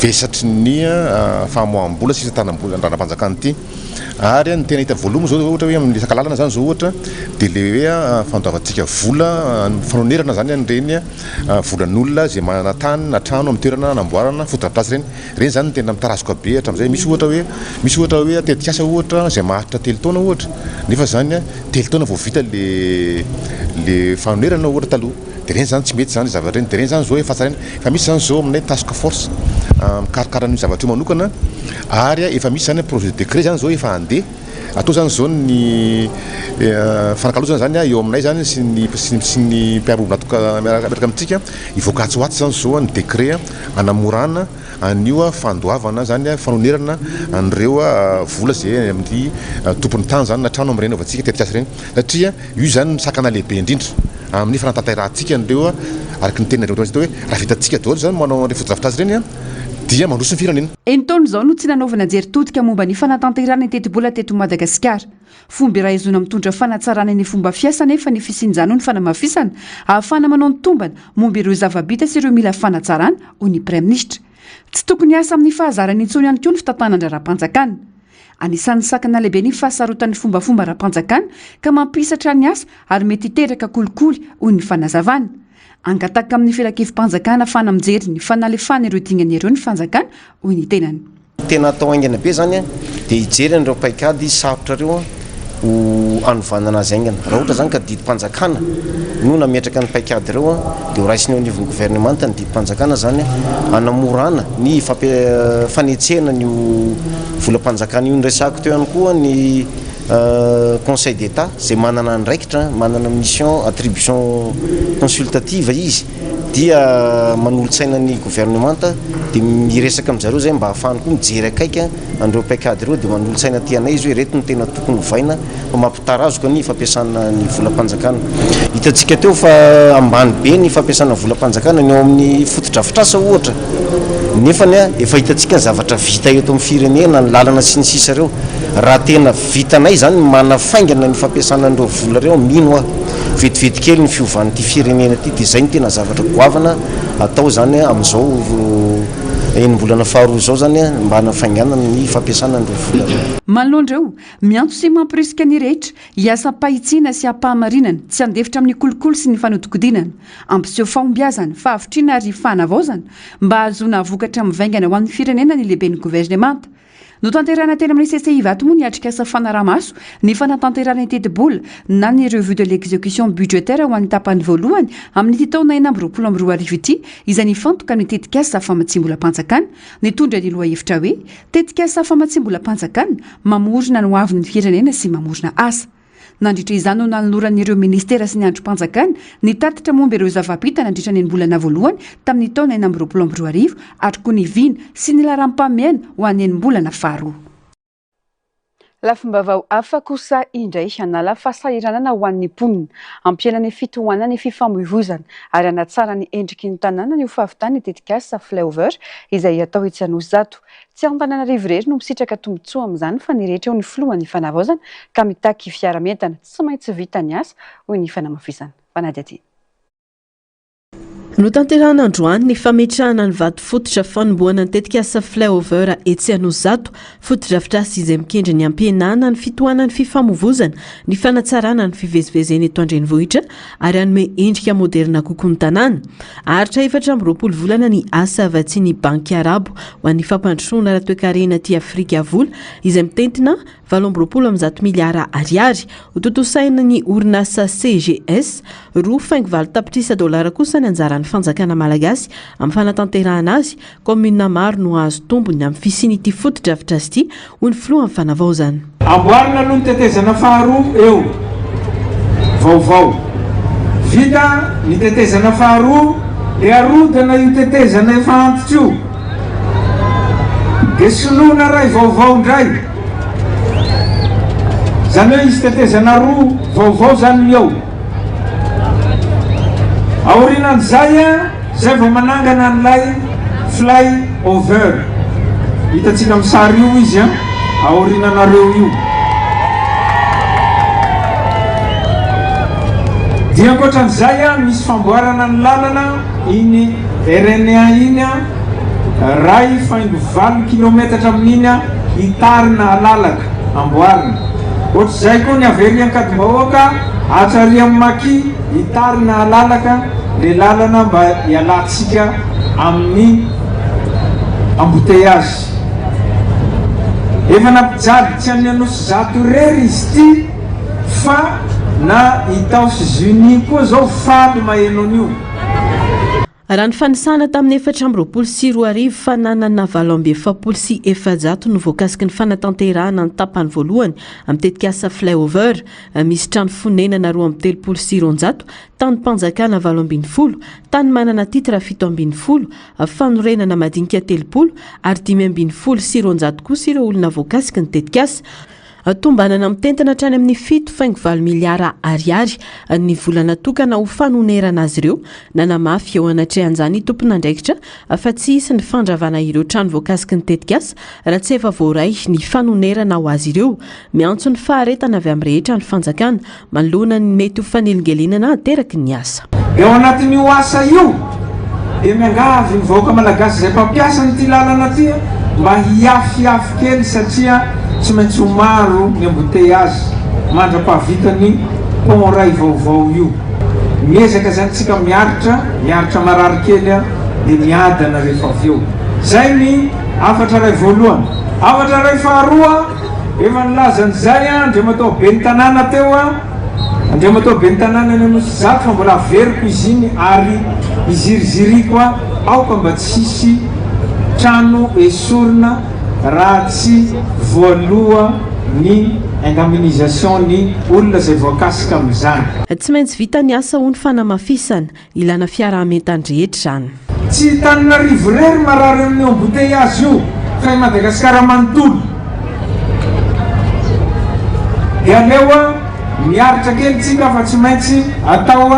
vesatry ny famoaham-bola sy fitantanam-bola ny raharaham-panjakana ity. Ary ny tena hita voalohany moa izao ohatra hoe amin'ny resaka lalana izany izao ohatra dia ilay hoe fandoavantsika vola, fanonerana izany an'ireny volan'olona izay manana tany na trano amin'ny toerana anamboarana fotodrafitrasa ireny. Ireny izany no tena mitarazoka be hatramin'izay. Misy ohatra hoe misy ohatra hoe tetikasa ohatra izay maharitra telo taona ohatra nefa izany telo taona vao vita ilay ilay fanonerana ohatra taloha. Dia ireny izany tsy mety izany zavatra ireny. Dia ireny izany izao efa tsaraina. Efa misy izany izao aminay task force mikarakara an'io zavatra io manokana ary efa misy izany projet de décret izany izao efa handeha. Atao izany izao ny fanakalozana izany eo aminay izany sy ny sy ny mpiara-miombon'antoka miaraka amintsika. Hivoaka atsy ho atsy izany izao ny décret hanamorana an'io fandoavana izany, fanonerana an'ireo vola izay amin'ny tompon'ny tany izany na trano amin'ireny anaovantsika tetikasa ireny satria io izany no sakana lehibe indrindra amin'ny fanatanterahantsika an'ireo araka ny tenin'Andriamanitra teo hoe raha vitantsika daholo izany manao an'ireny fotodrafitrasa ireny dia mandroso ny firenena. Enin-taona izao no tsy nanaovana jery todika momba ny fanatanterahana ny tetibola teto Madagasikara. Fomba iray ahazoana mitondra fanatsarana ny fomba fiasa anefa ny fisian'izany hoy ny fanamafisana, ahafahana manao ny tombana momba ireo zava-bita sy ireo mila fanatsarana, hoy ny Praiminisitra. Tsy tokony hiasa amin'ny fahazarana intsony ihany koa ny fitantanan-draharaham-panjakana. Anisan'ny sakana lehibe ny fahasarotan'ny fombafomba ara-panjakana ka mampihisatra ny asa ary mety hiteraka kolikoly, hoy ny fanazavana. Angataka amin'ny filankevi-panjakana ahafahana mijery ny fanalefahana ireo dingana ireo ny fanjakana, hoy ny tenany. Tena atao haingana be zany dia hijery an'ireo paikady sarotra ireo ho hanovanana azy haingana. Raha ohatra zany ka didim-panjakana no nametraka ny paikady ireo dia ho raisina eo anivon'ny governemanta ny didim-panjakana zany hanamorana ny fanetsehana an'io volam-panjakana io. Noresahako teo ihany koa ny conseil d'Etat izay manana andraikitra, manana mission attribution consultative izy. dia manolo-tsaina ny governemanta dia miresaka amin-dry zareo izay mba hahafahany koa mijery akaiky an'ireo paikady ireo dia manolo-tsaina aty anay izy hoe ireto no tena tokony hovaina fa mampitarazoka ny fampiasana ny volam-panjakana. Hitantsika teo fa ambany be ny fampiasana volam-panjakana ny ao amin'ny fotodrafitrasa ohatra nefany efa hitantsika ny zavatra vita eto amin'ny firenena, ny lalana sy ny sisa ireo. Raha tena vitanay izany ny manafaingana ny fampiasana an'ireo vola ireo, mino aho vetivety kely ny fiovan'ity firenena ity dia izay no tena zavatra goavana atao izany amin'izao enim-bolana faharoa izao izany mba hanafainganana ny fampiasana an'ireo vola ireo. Manoloana ireo, miantso sy mamporisika ny rehetra hiasa am-pahitsiana sy am-pahamarinana, tsy handefitra amin'ny kolikoly sy ny fanodikodinana, hampiseho fahombiazana, fahavitriana ary fanavaozana mba hahazoana vokatra mivaingana ho an'ny firenena ny lehiben'ny governemanta. Notanterahina teny amin'ny CCI Ivato moa ny atrikasa fanaraha-maso ny fanatanterahana ny tetibola na ny revue de l'exécution budgétaire ho an'ny tapany voalohany amin'ity taona 2026 ity izay nifantoka amin'ny tetikasa famatsiam-bolam-panjakana nitondra ny lohahevitra hoe Tetikasa famatsiam-bolam-panjakana mamorona ny hoavin'ny firenena sy mamorona asa. Nandritra izany no nanoloran'ireo minisitera sy ny andrim-panjakana ny tatitra momba ireo zava-bita nandritra ny enim-bolana voalohany tamin'ny taona 2026 ary koa ny vina sy ny laharam-pahamehana ho an'ny enim-bolana faharoa. Lafim-baovao hafa kosa indray, hanala fahasahiranana ho an'ny mponina, hampihena ny fitohanan'ny fifamoivoizana ary hanatsara ny endriky ny tanàna ny ho fahavitan'ny tetikasa Flyover izay hatao etsy Anosizato. Tsy Antananarivo irery no misitraka tombontsoa amin'izany fa ny rehetra eo ny filohan'ny fanavaozana ka mitaky fiara-mientana. Tsy maintsy vita ny asa, hoy ny fanamafisana. Fanadihadiana. Notanterahina androany ny fametrahana ny vato fototra fanombohana ny tetikasa Flyover etsy Anosizato, fotodrafitrasa izay mikendry ny hampihenana ny fitohanan'ny fifamoivozana, ny fanatsarana ny fivezivezena eto an-drenivohitra ary hanome endrika moderina kokoa ny tanàna. Haharitra 24 volana ny asa vatsian'ny Banky Arabo ho an'ny fampandrosoana ara-toekarena aty Afrika vola izay mitentina 128 miliara ariary. Hotontosain'ny orinasa CGS 2,8 tapitrisa dolara kosa ny anjaran'ny fanjakana malagasy amin'ny fanatanterahana azy Kaominina maro no hahazo tombony amin'ny fisian'ity fotodrafitrasa ity, hoy ny filohan'ny fanavaozana. Amboarina aloha ny tetezana faharoa eo, vaovao. Vita ny tetezana faharoa dia arodana io tetezana efa antitra io. Dia soloina iray vaovao indray. Izany hoe hisy tetezana roa vaovao izany ny eo. Aorianan'izay. Zay vao manangana an'ilay fly over. Hitantsika amin'ny sary io izy an, aoriananareo io. Dia ankoatran'izay an, misy famboarana ny lalana iny RN 1 iny an, ray faingo valo kilometatra amin'iny an, hitarina alalaka. amboarina. Ohatr'izay koa ny avy ery Ankadimbahoaka hatrary amin'ny Maki hitarina halalaka le lalana mba hialantsika amin'ny embouteillage. Efa nampijaly tsy an'ny Anosizato irery izy ity fa na Itaosy Zunis koa zao faly maheno an'io. Raha ny fanisana tamin'ny 2024, fananana 448 no voakasiky ny fanatanterahana ny tapany voalohany amin'ny tetikasa Flyover, misy trano fonenana 232, tanim-panjakana 18, tany manana titre 17, fanorenana madinika 30 ary 215 kosa ireo olona voakasiky ny tetikasa. Tombanana mitentina hatrany amin'ny 7,8 miliara ariary ny vola natokana ho fanonerana azy ireo. Nanamafy eo anatrehan'izany tompon'andraikitra fa tsy hisy ny fandravana ireo trano voakasiky ny tetikasa raha tsy efa voaray ny fanonerana ho azy ireo. Miantso ny faharetana avy amin'ny rehetra ny fanjakana manoloana ny mety ho fanelingelenana ateraky ny asa. Ao anatin'io asa io dia miangavy ny vahoaka malagasy izay mpampiasa an'ity lalana ity mba hiafiafy kely satria tsy maintsy ho maro ny embouteillage mandra-pahavita ny pont ray vaovao io. Miezaka izany tsika miaritra, miaritra marary kely dia miadana rehefa avy eo. Izay ny hafatra iray voalohany. Hafatra iray faharoa. Efa nilaza an'izay Andriamatoa Ben'ny Tanàna teo, Andriamatoa Ben'ny Tanàna any Anosizato fa mbola averiko izy iny ary iziriziriko aoka mba tsy hisy trano esorina raha tsy voaloa ny indemnisation ny olona izay voakasika amin'izany. Tsy maintsy vita ny asa hoy ny fanamafisana. Ilana fiaraha-mientan'ny rehetra izany. Tsy i Tananarivo irery marary amin'io embouteillage io fa i Madagasikara manontolo. Dia aleo miaritra kely tsika fa tsy maintsy atao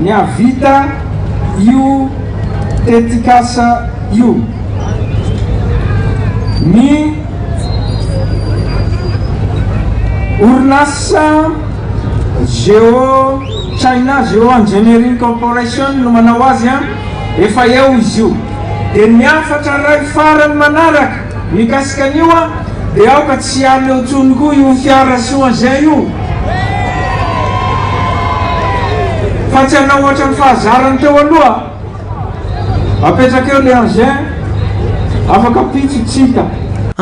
ny hahavita io tetikasa io. Ny orinasa Geo. China Geo Engineering Corporation no manao azy an, efa eo izy io. Dia ny hafatra iray farany manaraka mikasika an'io an, dia aoka tsy hiala eo intsony koa io fiara sy io engin io. Fa tsy hanao ohatran'ny fahazarany teo aloha. Apetraka eo le engin, afaka ampitso tsy hita.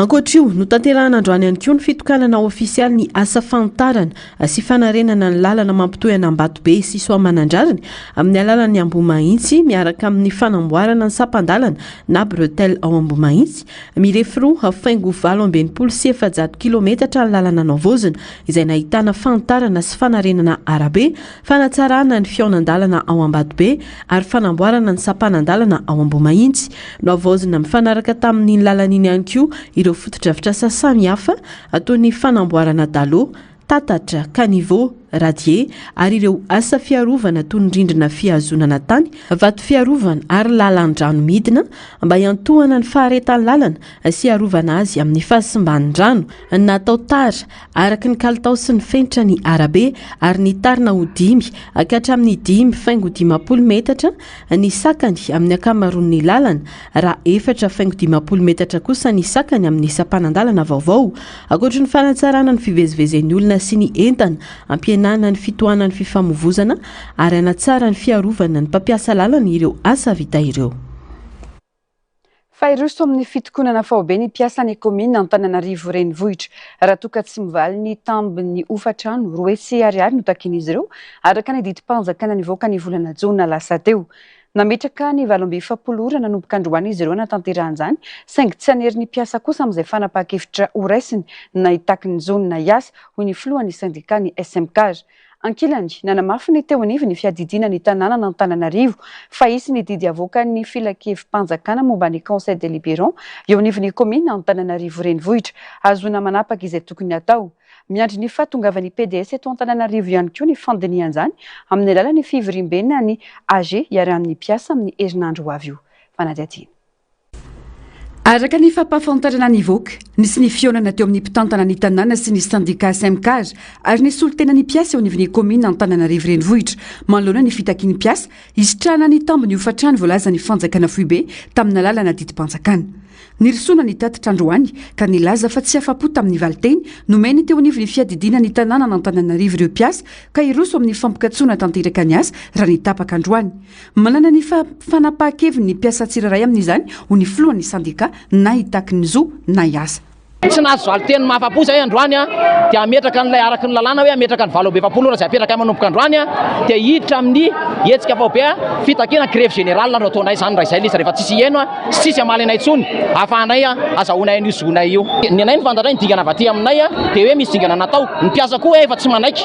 Ankoatra io, notanterahina androany ihany koa ny fitokanana ofisialy ny asa fanitarana sy fanarenana ny lalana mampitohy an'Ambatobe sy Soamanandrariny amin'ny alalan'ny Ambohimahitsy miaraka amin'ny fanamboarana ny sampan-dalana na bretelle ao Ambohimahitsy. Mirefy 462 kilometatra ny lalana nohavaozina izay nahitana fanitarana sy fanarenana arabe, fanatsarana ny fihaonan-dalana ao Ambatobe ary fanamboarana ny sampanan-dalana ao Ambohimahitsy. Nohavaozina mifanaraka tamin'iny lalana iny ihany koa ireo fotodrafitrasa samihafa toy ny fanamboarana dalo, tatatra, caniveau, radier ary ireo asa fiarovana toy ny rindrina fihazonana tany, vato fiarovana ary lalan-drano midina mba hiantohana ny faharetan'ny lalana sy hiarovana azy amin'ny fahasimban'ny rano. Natao tara araka ny kalitao sy ny fenitra ny arabe ary nitarina ho dimy ka hatramin'ny 5,50 metatra ny sakany amin'ny ankamaroan'ny lalana raha 4,50 metatra kosa ny sakany amin'ny sampanan-dalana vaovao. Ankoatry ny fanatsarana ny fivezivezen'ny olona sy ny entana, hampihenana ny fitohanan'ny fifamoivozana ary hanatsara ny fiarovana ny mpampiasa lalana ireo asa vita ireo. Fa hiroso amin'ny fitokonana faobe ny mpiasan'ny kaominina Antananarivo Renivohitra raha toa ka tsy mivaly ny tambin'ny hofantrano 200 ariary notakian'izy ireo araka ny didim-panjakana nivoaka ny volana jona lasa teo. Nametraka ny 48 ora nanomboka androany izy ireo hanatanterahana izany, saingy tsy hanery ny mpiasa kosa amin'izay fanapahan-kevitra horaisiny na hitaky ny zony na hiasa, hoy ny filohan'ny sendikan'ny SMCAR. Ankilany, nanamafy ny teo anivon'ny fiadidiana ny tanànan'Antananarivo fa hisy ny didy havoakan'ny filankevi-panjakana momba ny Conseil délibérant eo anivon'ny kaominina Antananarivo Renivohitra, hahazoana manapaka izay tokony hatao. Miandry ny fahatongavan'ny pds eto Antananarivo ihany koa ny fandinihana izany amin'ny alalan'ny fivoriambe ny AG iarahan'ny mpiasa amin'ny herinandro ho avy io. Fanadihadiana. Araka ny fampahafantarana nivoaka, nisy ny fihaonana teo amin'ny mpitantana ny tanàna sy ny sendika Smcar ary ny solontenan'ny mpiasa eo anivon'ny kaominina Antananarivo Renivohitra manoloana ny fitakian'ny mpiasa hisitrahana ny tambin'ny hofantrano voalazan'ny fanjakana foibe tamin'alalana didim-panjakana. Nirosoana ny tatitra androany ka nilaza fa tsy afa-po tamin'ny valinteny nomeny teo anivon'ny fiadidiana ny tanànan'Antananarivo ireo mpiasa ka hiroso amin'ny fampikatsoana tanteraka ny asa raha ny tapaka androany. Manana ny fanapahan-keviny ny mpiasa tsirairay amin'izany ho ny filohan'ny sendika na hitaky ny zo na hiasa. Tsy nahazo valinteny mahafa-po izahay androany dia hametraka an'ilay araka ny lalàna hoe hametraka ny 48 ora izay apetrakay manomboka androany dia hiditra amin'ny hetsika faobe fitakiana grève générale no ataonay izany raha izay ilay izy rehefa tsisy hihaino sy tsisy hamaly anay intsony ahafahanay azahoanay an'io zonay io. Ny anay ny fantatray ny dingana avy aty aminay dia hoe misy dingana natao, ny mpiasa koa efa tsy manaiky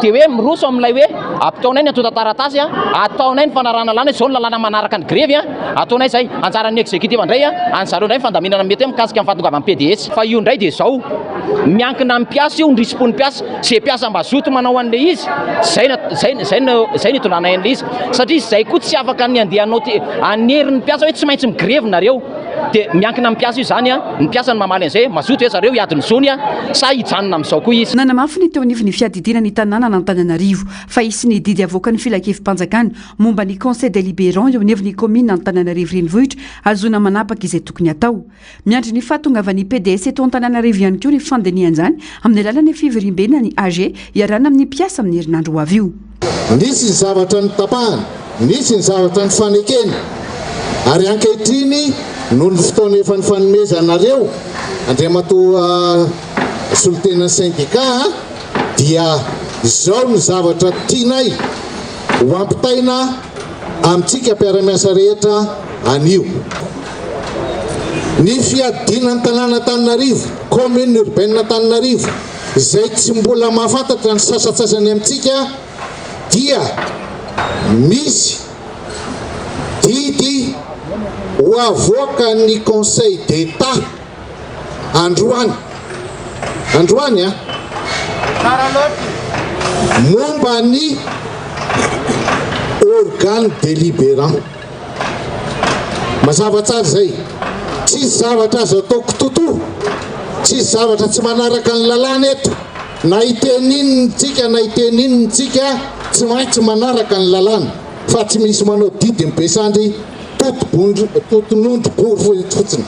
dia hoe miroso amin'ilay hoe ampitaonay ny antontan-taratasy, ataonay ny fanarahana lalàna hoe izao ny lalàna manaraka ny grevy. Ataonay izay, anjaran'ny executive indray, any zareo indray ny fandaminana mety hoe mikasika ny fahatongavan'ny PDS. Fa io indray dia izao, miankina amin'ny mpiasa io, ny risi-pon'ny mpiasa, izay mpiasa mazoto manao an'ilay izy, izay no, izay, izay no, izay no itondranay an'ilay izy. Satria izay koa tsy afaka ny handeha hanao te, hanery ny mpiasa hoe tsy maintsy migrevy nareo. Dia miankina amin'ny mpiasa io izany, ny mpiasa no mamaly an'izay hoe mazoto ve zareo hiady ny zony sa hijanona amin'izao koa izy. Nanamafy ny teo anivon'ny fiadidiana ny tanànan'Antananarivo fa hisy ny didy avoakan'ny filankevi-panjakana momba ny Conseil délibérant eo anivon'ny kaominina Antananarivo Renivohitra ahazoana manapaka izay tokony hatao. Miandry ny fahatongavan'ny PDS eto Antananarivo ihany koa ny fandinihan'izany amin'ny alalan'ny fivoriambe na ny AG iarahana amin'ny mpiasa amin'ny herinandro ho avy io. Nisy ny zavatra notapahana, nisy ny zavatra nifanekena, ary ankehitriny noho ny fotoana efa nifanomezanareo, Andriamatoa solontenan'ny sendika, dia izao ny zavatra tianay ho ampitaina amintsika mpiara-miasa rehetra anio. Ny fiadiana ny tanàna Antananarivo, commune urbaine Antananarivo, izay tsy mbola mahafantatra ny sasantsasany amintsika dia misy didy ho avoakan'ny Conseil d'Etat androany, androany an, momba ny organe délibérant. Mazava tsara izay. Tsisy zavatra azo atao kitotoa, tsisy zavatra tsy manaraka ny lalàna eto. Na hiteny inona tsika na hiteny inona tsika, tsy maintsy manaraka ny lalàna fa tsy misy manao didy ny besandry toto-bondro, totonondro bory fotsiny.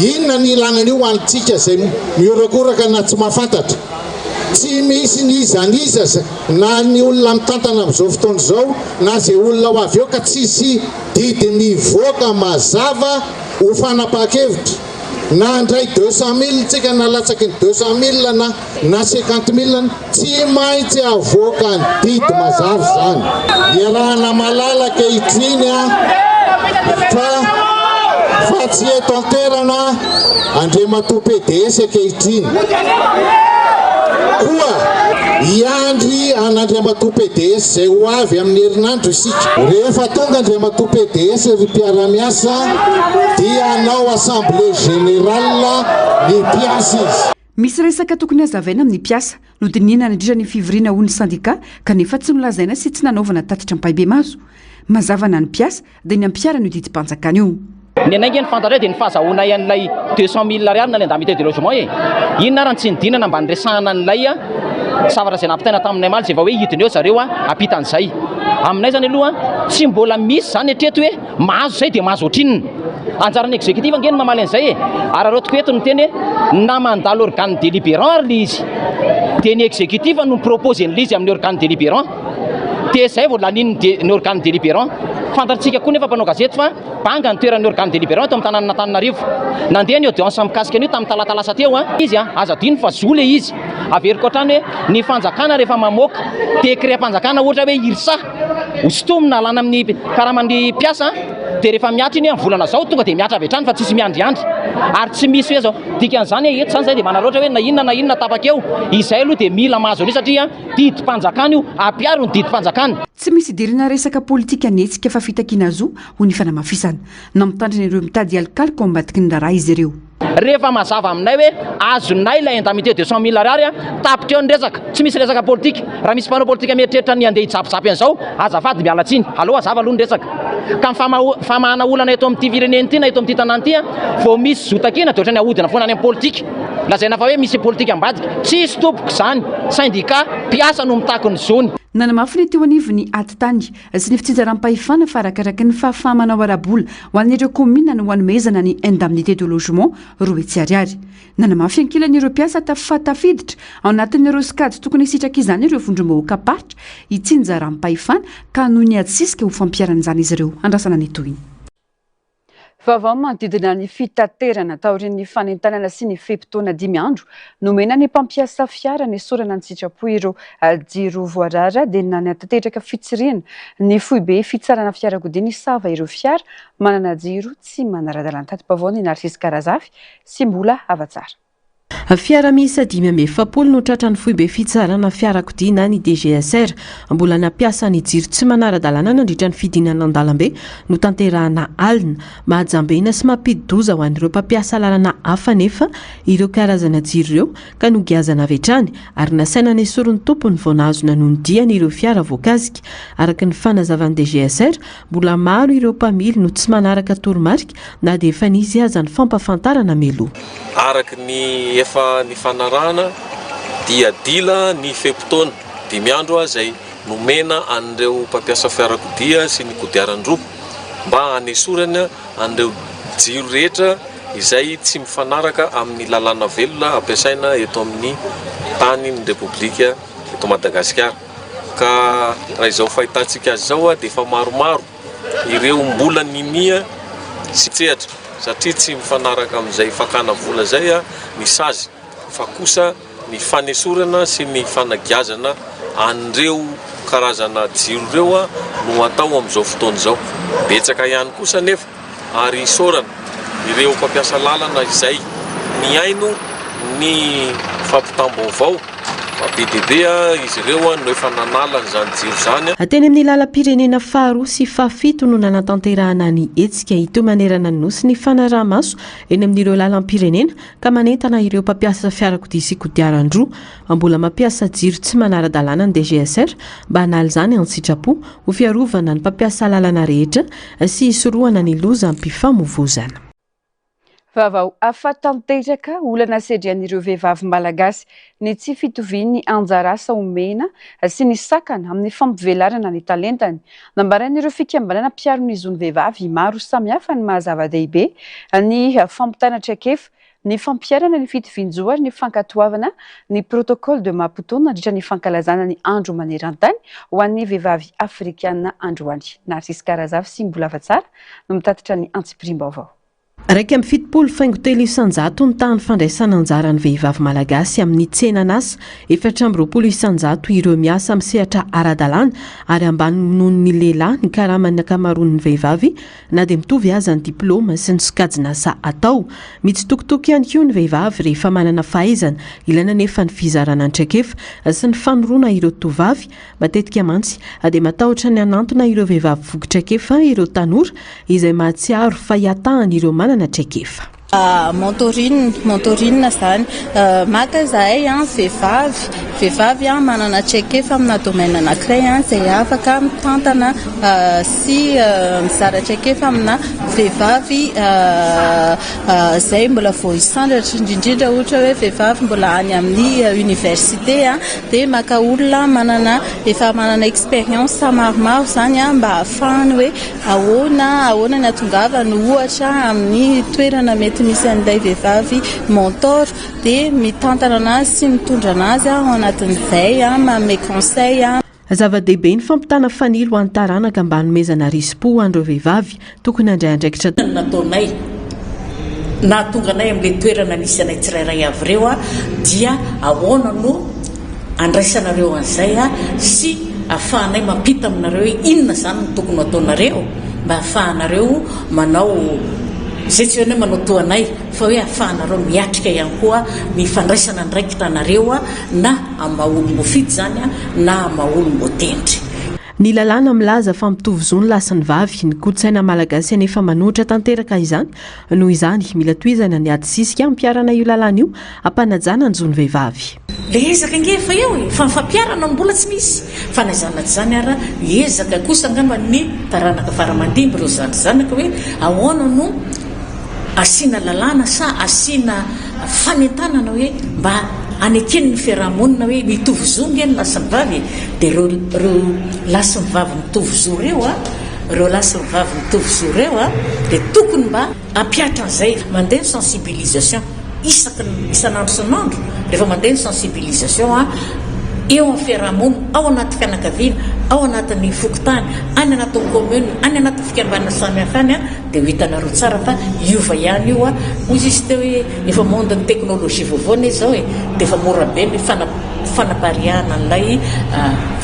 Inona ny ilana an'io ho antsika izay mihorakoraka na tsy mahafantatra? Tsy misy n'iza n'iza na ny olona mitantana amin'izao fotoana izao na izay olona ho avy eo ka tsisy didy mivoaka mazava ho fanapahan-kevitra na handray 200 mille tsika na latsaky ny 200 mille na na 50 mille tsy maintsy avoaka ny didy mazava izany. Iarahana malala ankehitriny fa fa tsy eto an-toerana Andriamatoa PDS ankehitriny. Koa hiandry an'Andriamatoa PDS izay ho avy amin'ny herinandro isika. Rehefa tonga Andriamatoa PDS ry mpiara-miasa dia hanao assemblée générale ny mpiasa izy. Misy resaka tokony hazavaina amin'ny mpiasa, nodinihina nandritra ny fivoriana hoy ny sendika kanefa tsy nolazaina sy tsy nanaovana tatitra ampahibemaso. Mazava na ny mpiasa dia ny hampiharana io didim-panjakana io. Ny anay ange ny fantatray dia ny fahazahoanay an'ilay 200 mille ariary na ny indemnité de logement e! Inona ary ny tsy nidinana mba niresahana an'ilay zavatra izay nampitaina taminay omaly izay vao hoe hidina eo zareo hampita an'izay. Aminay izany aloha tsy mbola misy izany hatreto hoe Mahazo izay dia mahazo ohatrinona? Anjaran'ny executif ange no mamaly an'izay e! Araraotiko eto ny teny hoe na mandalo organe délibérant ary le izy dia ny executif no mi-propose an'le izy amin'ny organe délibérant dia izay vao lanian'ny ny organe délibérant. Fantatsika koa nefa mpanao gazety fa banga ny toeran'ny organe délibérant eto amin'ny tanànan'Antananarivo. Nandeha ny audience mikasika an'io tamin'ny talata lasa teo izy an! Aza adino fa zo le izy. Averiko hatrany hoe ny fanjakana rehefa mamoaka décret-mpanjakana ohatra hoe IRSA, Ho sintomina alana amin'ny karaman'ny mpiasa dia rehefa mihatra iny amin'ny volana zao tonga dia mihatra avy hatrany fa tsisy miandriandry ary tsy misy hoe zao. Dikan'izany hoe eto izany zay dia manararaotra hoe na inona na inona tapaka eo, izay aloha dia mila mahazo an'io satria didim-panjakana io, ampiaro ny didim-panjakana. Tsy misy idirana resaka politika ny hetsika fa fitakiana zo hoy ny fanamafisana. Nampitandrina ireo mitady alokaloka ao ambadiky ny raharaha izy ireo. Rehefa mazava aminay hoe azonay ilay indemnité de 100 mille ariary, tapitra eo ny resaka, tsy misy resaka politika. Raha misy mpanao politika mieritreritra ny handeha hijapijapy an'izao, azafady miala tsiny, aleo hazava aloha ny resaka. Ka ny famahana olana eto amin'ity firenena ity na eto amin'ity tanàna ity, vao misy zo takiana dia ohatran'ny ahodina foana any amin'ny politika. Lazaina fa hoe misy politika ambadika. Tsisy tompoko izany, syndicat, mpiasa no mitaky ny zony. Nanamafy ny teo anivon'ny ati-tany sy ny fitsinjaram-pahefana fa arakaraky ny fahafaha-manao ara-bola ho an'ireo kaominina no hanomezana ny indemnité de logement 200 ariary. Nanamafy ankilany ireo mpiasa fa tafiditra ao anatin'ireo sokajy tokony hisitraka izany ireo vondrom-bahoakam-paritra itsinjaram-pahefana ka hanohy ny ady sisika ho fampiharana izany izy ireo. Andrasana ny tohiny. Vaovao manodidina ny fitaterana taorian'ny fanentanana sy ny fe-potoana dimy andro nomena ny mpampiasa fiara nesorana an-tsitrapo ireo jiro voarara dia nanatanteraka fitsirihana ny foibe fitsarana fiarakodia nisava ireo fiara manana jiro tsy manara-dalàna. Tati-baovao ny Narcisse Karazafy sy Mbola Havatsara. Fiara miisa 45 no tratran'ny foibe fitsarana fiarakodia na ny DGSR. Mbola nampiasa ny jiro tsy manara-dalàna nandritra ny fidinana an-dalambe notanterahana alina. Mahajambena sy mampidi-doza ho an'ireo mpampiasa lalana hafa anefa ireo karazana jiro ireo ka nogiazana avy hatrany ary nasaina nesorin'ny tompony vao nahazo nanohy ny diany ireo fiara voakasika. Araka ny fanazavan'ny DGSR, Mbola maro ireo mpamily no tsy manaraka toromarika na dia efa nisy aza ny fampafantarana mialoha. Araka ny efa nifanarahana dia dila ny fe-potoana dimy andro izay nomena an'ireo mpampiasa fiarakodia sy ny kodiaran-droa mba hanesorana an'ireo jiro rehetra izay tsy mifanaraka amin'ny lalàna velona ampiasaina eto amin'ny tanin'ny Repoblika eto Madagasikara. Ka raha izao fahitantsika azy izao dia efa maromaro ireo mbola ninia sy tsehatra satria tsy mifanaraka amin'izay fakana vola izay ny sazy fa kosa ny fanesorana sy ny fanagiazana an'ireo karazana jiro ireo no atao amin'izao fotoana izao. Betsaka ihany kosa anefa ary isaorana ireo mpampiasa lalana izay nihaino ny fampitam-baovao fa be dia be izy ireo no efa nanala an'izany jiro izany. Teny amin'ny lalam-pirenena faharoa sy fahafito no nanatanterahana ny hetsika hitohy manerana ny Nosy ny fanaraha-maso eny amin'ireo lalam-pirenena ka manentana ireo mpampiasa fiarakodia sy kodiaran-droa mbola mampiasa jiro tsy manara-dalàna ny DGSR mba hanala izany an-tsitrapo ho fiarovana ny mpampiasa lalana rehetra sy hisorohana ny lozam-pifamoivozana. Vaovao hafa tanteraka, olana sedrian'ireo vehivavy malagasy ny tsy fitovian'ny anjara asa omena sy ny sakana amin'ny fampivelarana ny talentany. Nambaran'ireo fikambanana mpiaro ny zon'ny vehivavy maro samihafa ny maha zava-dehibe ny fampitana traikefa ny fampiharana ny fitovian-jo ary ny fankatoavana ny Protocole de Maputo nandritra ny fankalazana ny Andro maneran-tany ho an'ny vehivavy afrikana androany. Narcisse Karazafy sy Mbolavatsara no mitatitra ny antsipiriam-baovao. 71 faingo telo isan-jato ny tahan'ny fandraisana anjaran'ny vehivavy malagasy amin'ny tsenan'asa, 24% ireo miasa amin'ny sehatra ara-dalàna ary ambany noho ny lehilahy ny karaman'ny ankamaroan'ny vehivavy na dia mitovy aza ny diplaoma sy ny sokajin'asa atao. Mitsitokotoko ihany koa ny vehivavy rehefa manana fahaizana, ilaina anefa ny fizarana ny traikefa sy ny fanoroana ireo tovovavy. Matetika mantsy dia matahotra ny hanantona ireo vehivavy voky traikefa ireo tanora izay mahatsiaro fa hiatahany ireo manana traikefa. Mentoring, mentoring zany. Maka izahay vehivavy, vehivavy manana traikefa amina domaine anankiray izay afaka mitantana sy mizara traikefa amina vehivavy izay mbola vao hisandratra, indrindrindra ohatra hoe vehivavy mbola any amin'ny université dia maka olona manana efa manana expérience maromaro izany mba ahafahany hoe Ahoana, ahoana ny hahatongavany ohatra amin'ny toerana mety misy an'ilay vehivavy mentor dia mitantana anazy sy mitondra anazy ao anatin'izay, manome conseil. Zava-dehibe ny fampitana fanilo ho an'ny taranaka mba hanomezana risi-po ho an'ireo vehivavy tokony handray andraikitra. Ny nataonay nahatonga anay amin'ilay toerana nisy anay tsirairay avy ireo dia ahoana no andraisanareo an'izay sy afahanay mampita aminareo hoe inona izany no tokony ho ataonareo mba afahanareo manao izay tsy hoe manao toa anay fa hoe afahanareo miatrika ihany koa ny fandraisana andraikitra anareo na amin'ny maha olom-boafidy izany na amin'ny maha olom-boatendry. Ny lalàna milaza fa mitovy zo ny lahy sy ny vavy, ny kolontsaina malagasy anefa manohitra tanteraka izany Noho izany, mila tohizana ny ady sisika hampiharana io lalàna io hampanajana ny zon'ny vehivavy. Le ezaka ange efa eo e, fa ny fampiharana no mbola tsy misy. Fa na izany na tsy izany ara, hiezaka kosa angamba ny taranaka fara aman-dimby, ireo zandry zanaka hoe ahoana no asiana lalàna sa asiana fanentanana hoe mba. aneken'ny fiaraha-monina hoe mitovy zo nge ny lahy sy ny vavy e, dia ireo ireo lahy sy ny vavy mitovy zo ireo a, ireo lahy sy ny vavy mitovy zo ireo a, dia tokony mba hampihatra an'izay, mandeha ny sensibilisation isaky ny isan'andro isan'andro, rehefa mandeha ny sensibilisation a, eo amin'ny fiaraha-monina, ao anaty fianakaviana, ao anatin'ny fokontany, any anatin'ny commune, any anatin'ny fikambanana samihafa any a, Dia ho hitanareo tsara fa hiova ihany io a! Hoy izy teo hoe efa monde ny technologie vaovao anie izao e! Dia efa mora be ny fanapariahana an'ilay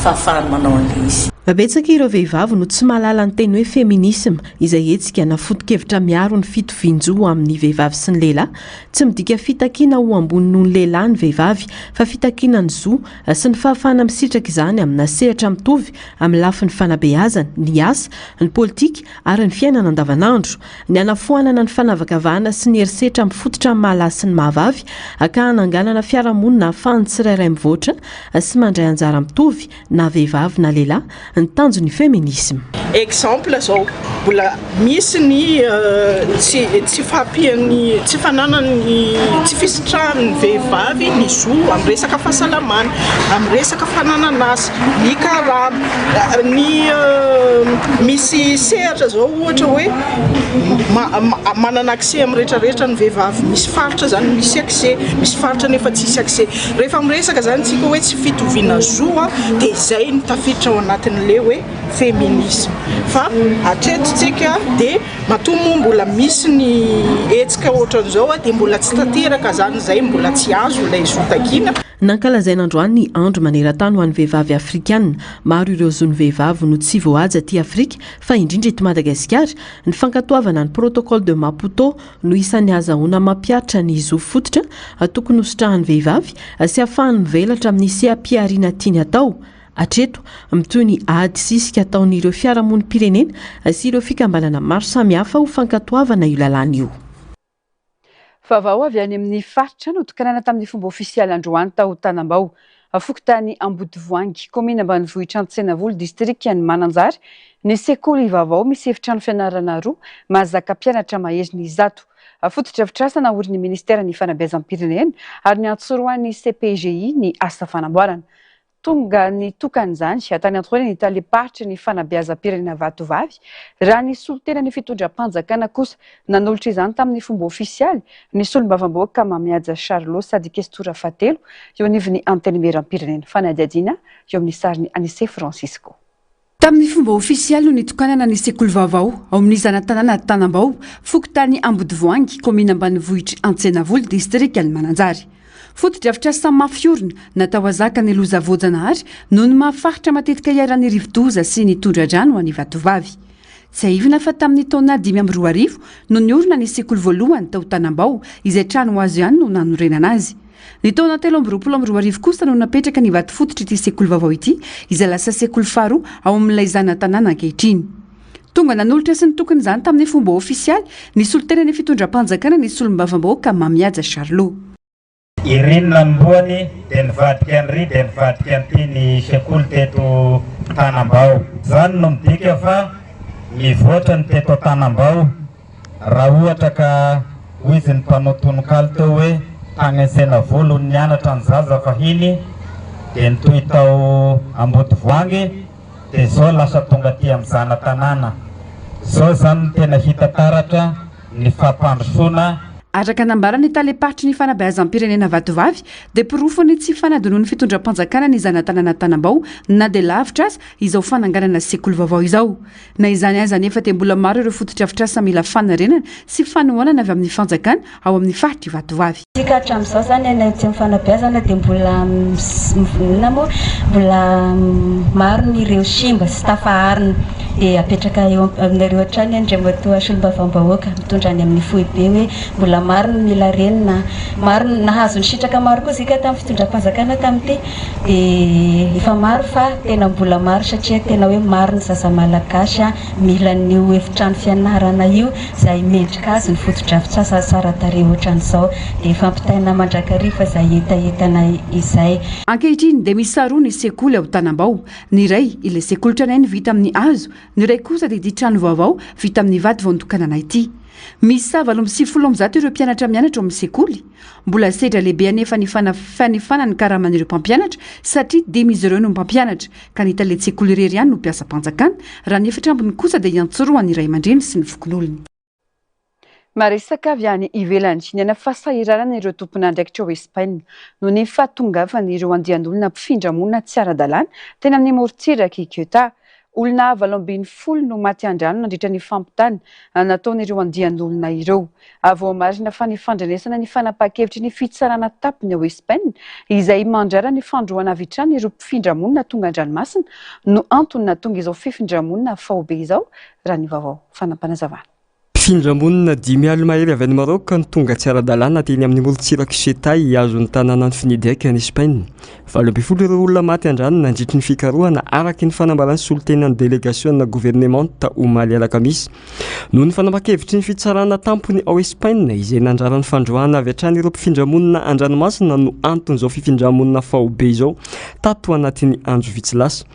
fahafahany manao an'ilay izy. Betsaka ireo vehivavy no tsy mahalala ny teny hoe feminisme, izay hetsika na foto-kevitra miaro ny fitovian-jo amin'ny vehivavy sy ny lehilahy. Tsy midika fitakiana ho ambony noho ny lehilahy ny vehivavy, fa fitakiana ny zo sy ny fahafahana misitraka izany amina sehatra mitovy amin'ny lafiny fanabeazana, ny asa, ny politika ary ny fiainana andavanandro. Ny hanafoanana ny fanavakavahana sy ny herisetra mifototra amin'ny maha lahy sy ny maha vavy ka hananganana fiarahamonina ahafahan'ny tsirairay mivoatra sy mandray anjara mitovy na vehivavy na lehilahy ny tanjon'ny feminisme. Exemple zao, mbola misy ny tsy tsy fahampian'ny tsy fananan'ny tsy fisitrahan'ny vehivavy ny zo amin'ny resaka fahasalamana, amin'ny resaka fananan'asa, ny karama. Ny misy sehatra zao ohatra hoe manana accès amin'ny rehetra rehetra ny vehivavy, misy faritra zany misy accès, misy faritra nefa tsisy accès. Rehefa miresaka zany tsika hoe tsy fitoviana zo dia izay no tafiditra ao anatin'le hoe féminisme. Fa hatreto tsika dia matoa moa mbola misy ny hetsika ohatran'izao dia mbola tsy tanteraka zany izay, mbola tsy azo ilay zo takiana. Nankalazaina androany ny Andro maneran-tany ho an'ny vehivavy afrikana. Maro ireo zon'ny vehivavy no tsy voahaja aty Afrika fa indrindra eto Madagasikara. Ny fankatoavana ny Protocole de Maputo no isan'ny ahazahoana mampihatra ny zo fototra tokony hositrahan'ny vehivavy sy ahafahany mivelatra amin'ny seha-pihariana tiany hatao. Hatreto, mitohy ny ady sisika ataon'ireo fiarahamonim-pirenena sy ireo fikambanana maro samihafa ho fankatoavana io lalàna io. Vaovao avy any amin'ny faritra notokanana tamin'ny fomba ofisialy androany tao Tanambao, fokontany Ambodivoahangy, kaominina ambanivohitra Antsenavola, distrikan'i Mananjary, ny sekoly vaovao misy efitrano fianarana roa mahazaka mpianatra maherin'ny 100. Fotodrafitrasa naorin'ny ministeran'ny fanabeazam-pirenena ary niantsorohan'ny CPGI ny asa fanamboarana. Tonga nitokana izany tany an-toerana ny talem-paritry ny fanabeazam-pirenena Vatovavy, raha ny solontenan'ny fitondram-panjakana kosa nanolotra izany tamin'ny fomba ofisialy ny solombavambahoaka Mamihaja Charlot sady kestora fahatelo eo anivon'ny Antenimierampirenena. Fanadihadiana eo amin'ny sarin'i Anise Francisco. Tamin'ny fomba ofisialy no nitokanana ny sekoly vaovao ao amin'ny zana-tanàna Tanambao, fokontany Ambodivoahangy, kaominina ambanivohitr'i Antsenavola, distrikan'i Mananjary. Fotodrafitrasa mafy orina, natao hahazaka ny loza voajanahary noho ny maha faritra matetika iharan'ny rivodoza sy ny tondra-drano any Vatovavy. Tsiahivina fa tamin'ny taona 2005 no niorina ny sekoly voalohany tao Tanambao, izay trano hazo ihany no nanorenana azy. Ny taona 2023 kosa no napetraka ny vatofototr'ity sekoly vaovao ity, izay lasa sekoly faharoa ao amin'ilay zana-tanàna ankehitriny. Tonga nanolotra sy nitokana izany tamin'ny fomba ofisialy ny solontenan'ny fitondram-panjakana ny solombavambahoaka Mamihaja Charlot. Iry ny nanombohany dia nivadika an'iry dia nivadika an'ity ny sekoly teto Tanambao. Izany no midika fa mivoatra ny teto Tanambao. Raha ohatra ka hoy izy ny mpanao tononkalo teo hoe tany Antsenavolo no nianatra ny zaza fahiny dia nitohy tao Ambodivoangy dia izao lasa tonga aty amin'ny zana-tanàna. Izao izany no tena hita taratra ny fampandrosoana. Araka nambaran'ny talem-paritry ny fanabeazam-pirenena Vatovavy dia porofon'ny tsy fanadinoan'ny fitondram-panjakana ny zana-tanàna Tanambao na dia lavitra aza izao fananganana sekoly vaovao izao. Na izany aza anefa dia mbola maro ireo fotodrafitrasa mila fanarenana sy fanohanana avy amin'ny fanjakana ao amin'ny faritr'i Vatovavy. Isika hatramin'izao izany any aty amin'ny fanabeazana dia mbola inona moa mbola maro ny ireo simba sy tafaharina dia apetraka eo aminareo hatrany Andriamatoa Solombavambahoaka mitondra any amin'ny foibe hoe mbola maro ny mila renina, maro ny nahazo ny sitraka maro koa isika tamin'ny fitondram-panjakana tamin'ity. Dia efa maro fa tena mbola maro satria tena hoe maro ny zaza malagasy mila an'io efitrano fianarana io izay mendrika azy ny fotodrafitrasa tsara tarehy ohatran'izao. Dia efa ampitaina mandrakariva izay hetahetanay izay. Ankehitriny dia miisa roa ny sekoly ao Tanambao. Ny iray ilay sekoly tranainy vita amin'ny hazo, ny iray kosa dia ity trano vaovao vita amin'ny vato vao notokanana ity. Miisa 198 ireo mpianatra mianatra ao amin'ny sekoly. Mbola sedra lehibe anefa ny fanefana ny karaman'ireo mpampianatra satria dimy izy ireo no mpampianatra ka ny talen-tsekoly irery ihany no mpiasam-panjakana, raha ny efatra ambiny kosa dia iantsorohan'ny ray aman-dreny sy ny fokonolona. Maresaka avy any ivelany, niaina fahasahiranana ireo tompon'andraikitra ao Espaina noho ny fahatongavan'ireo andian'olona mpifindra monina tsy ara-dalàna teny amin'ny morontsirak'i Ceuta. Olona 18 no maty an-drano nandritra ny fampitana nataon'ireo andian'olona ireo. Voamarina fa ny fandrenesana ny fanapahan-kevitry ny fitsarana tampony ao Espaina, izay mandrara ny fandroana avy hatrany ireo mpifindra monina tonga an-dranomasina, no antony nahatonga izao fifindra-monina faobe izao, raha ny vaovao fanapanazavana. Mpifindra-monina dimy alina mahery avy any Maraoka no tonga tsy ara-dalàna teny amin'ny morontsirak'i Ceuta hihazo ny tanànan'i Fnideq any Espaina. 18 ireo olona maty an-drano nandritry ny fikarohana, araka ny fanambaran'ny solontenan'ny delegasiona governemanta omaly alakamisy. Noho ny fanapahan-kevitry ny fitsarana tampony ao Espaina izay nandrara ny fandroahana avy hatrany ireo mpifindra-monina an-dranomasina no anton'izao fifindra-monina faobe izao tato anatin'ny andro vitsy lasa.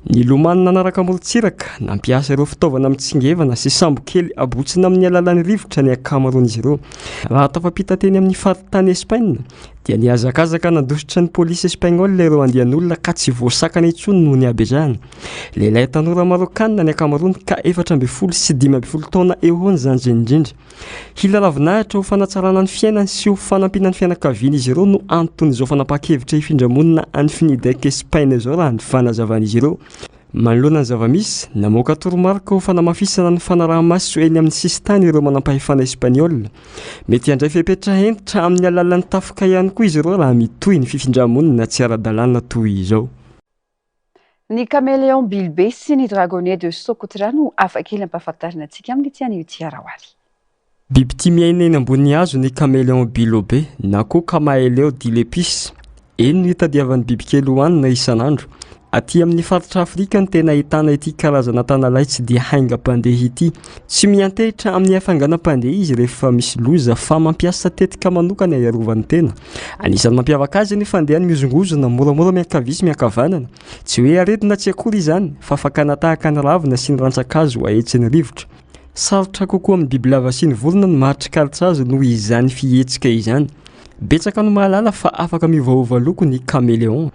Nilomano nanaraka morontsiraka, nampiasa ireo fitaovana mitsingevana sy sambo kely abontsina amin'ny alalan'ny rivotra ny ankamaroan'izy ireo. Raha tafampita teny amin'ny faritany Espaina, dia nihazakazaka nandositra ny polisy espagnol ireo andian'olona ka tsy voasakana intsony noho ny habezahany. Lehilahy tanora Marôkanina ny ankamaroany ka 14 sy 15 taona eo ho eo ny zandriny indrindra. Hila ravinahitra ho fanatsarana ny fiainany sy ho fanampiana ny fianakavian'izy ireo no anton'izao fanapahan-kevitra hifindra-monina any Fnidec Espaina izao raha ny fanazavan'izy ireo. Manoloana ny zava-misy, namoaka toromarika ho fanamafisana ny fanaraha-maso eny amin'ny sisintany ireo manampahefana espaniola. Mety handray fepetra hentitra amin'ny alalan'ny tafika ihany koa izy ireo raha mitohy ny fifindra-monina tsy ara-dalàna toy izao. Ny Caméléon Bilbe sy ny Dragonnet de Socotra no hafakely ampahafantarina antsika amin'ity anio ity Araoary. Biby tia miaina eny ambony hazo ny Caméléon bilobe na koa Chamaeleo dilepis. Eny no itadiavan'ny bibikely hohanina isan'andro. Aty amin'ny faritra Afrika no tena ahitana ity karazana tanalahy tsy dia haingam-pandeha ity. Tsy miantehitra amin'ny hafainganam-pandeha izy rehefa misy loza fa mampiasa tetika manokana hiarovany tena. Anisan'ny mampiavaka azy ny fandehany mihozongozona moramora miankavia sy miankavanana. Tsy hoe aretina tsy akory izany fa fakana tahaka ny ravina sy ny rantsan-kazo ahetsin'ny rivotra. Sarotra kokoa amin'ny bibilava sy ny vorona ny mahatsikaritra azy noho izany fihetsika izany. Betsaka no mahalala fa afaka miovaova loko ny caméléon.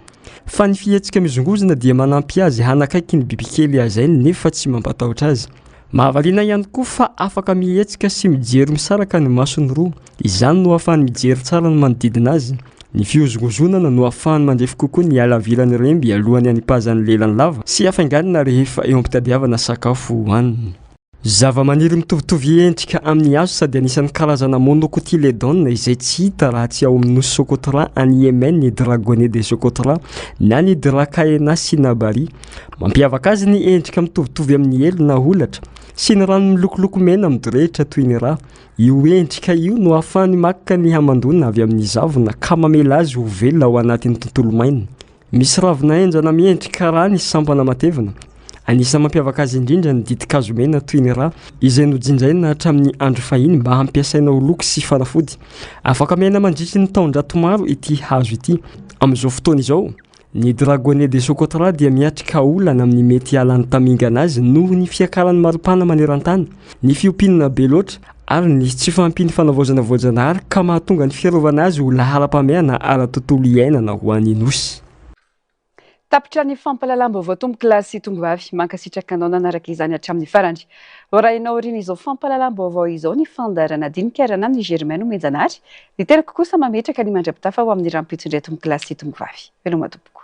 Fa ny fihetsika mihozongozona dia manampy azy hanakaiky ny bibikely hazainy nefa tsy mampatahotra azy. Mahavariana ihany koa fa afaka mihetsika sy mijery misaraka ny masony roa. Izany no ahafahany mijery tsara ny manodidina azy. Ny fihozongozonana no ahafahany mandefy kokoa ny halaviran'ny remby alohan'ny hanipazan'ny lelany lava sy hafainganina rehefa eo am-pitadiavana sakafo hohanina. Zavamaniry mitovitovy endrika amin'ny hazo sady anisan'ny karazana monocotyledone izay tsy hita raha tsy ao amin'ny nosy Socotra any Yemen ny Dragonnet de Socotra na ny Dracaena cinnabari. Mampiavaka azy ny endrika mitovitovy amin'ny elo na holatra, sy ny rano milokoloko mena midorehitra toy ny ra. Io endrika io no ahafahany maka ny hamandoana avy amin'ny zavona ka mamela azy ho velona ao anatin'ny tontolo maina. Misy ravina henjana miendrika ra ny sampana matevina. Anisan'ny mampiavaka azy indrindra ny ditin-kazo mena toy ny ra, izay nojinjaina hatramin'ny andro fahiny mba hampiasaina ho loko sy fanafody. Afaka miaina mandritry ny taonjato maro ity hazo ity. Amin'izao fotoana izao, Ny Dragonnet de Socotra dia miatrika olana amin'ny mety halan'ny tamingana azy noho ny fiakaran'ny maripana maneran-tany, ny fiompiana be loatra ary ny tsy fahampian'ny fanavaozana voajanahary ka mahatonga ny fiarovana azy ho laharam-pahamehana ara-tontolo iainana ho an'ny Nosy. Tapitra ny fampahalalam-baovao tompokolahy sy tongovavy. Mankasitraka anao nanaraka izany hatramin'ny farany. Hoarahinao aorian'izao fampahalalam-baovao izao ny fandaharana dinika arahana amin'i Germain Nomenjanahary. Ny tenako kosa mametraka ny mandra-pitafa ho amin'ny rahampitso indray tompokolahy sy tongovavy. Veloma tompoko.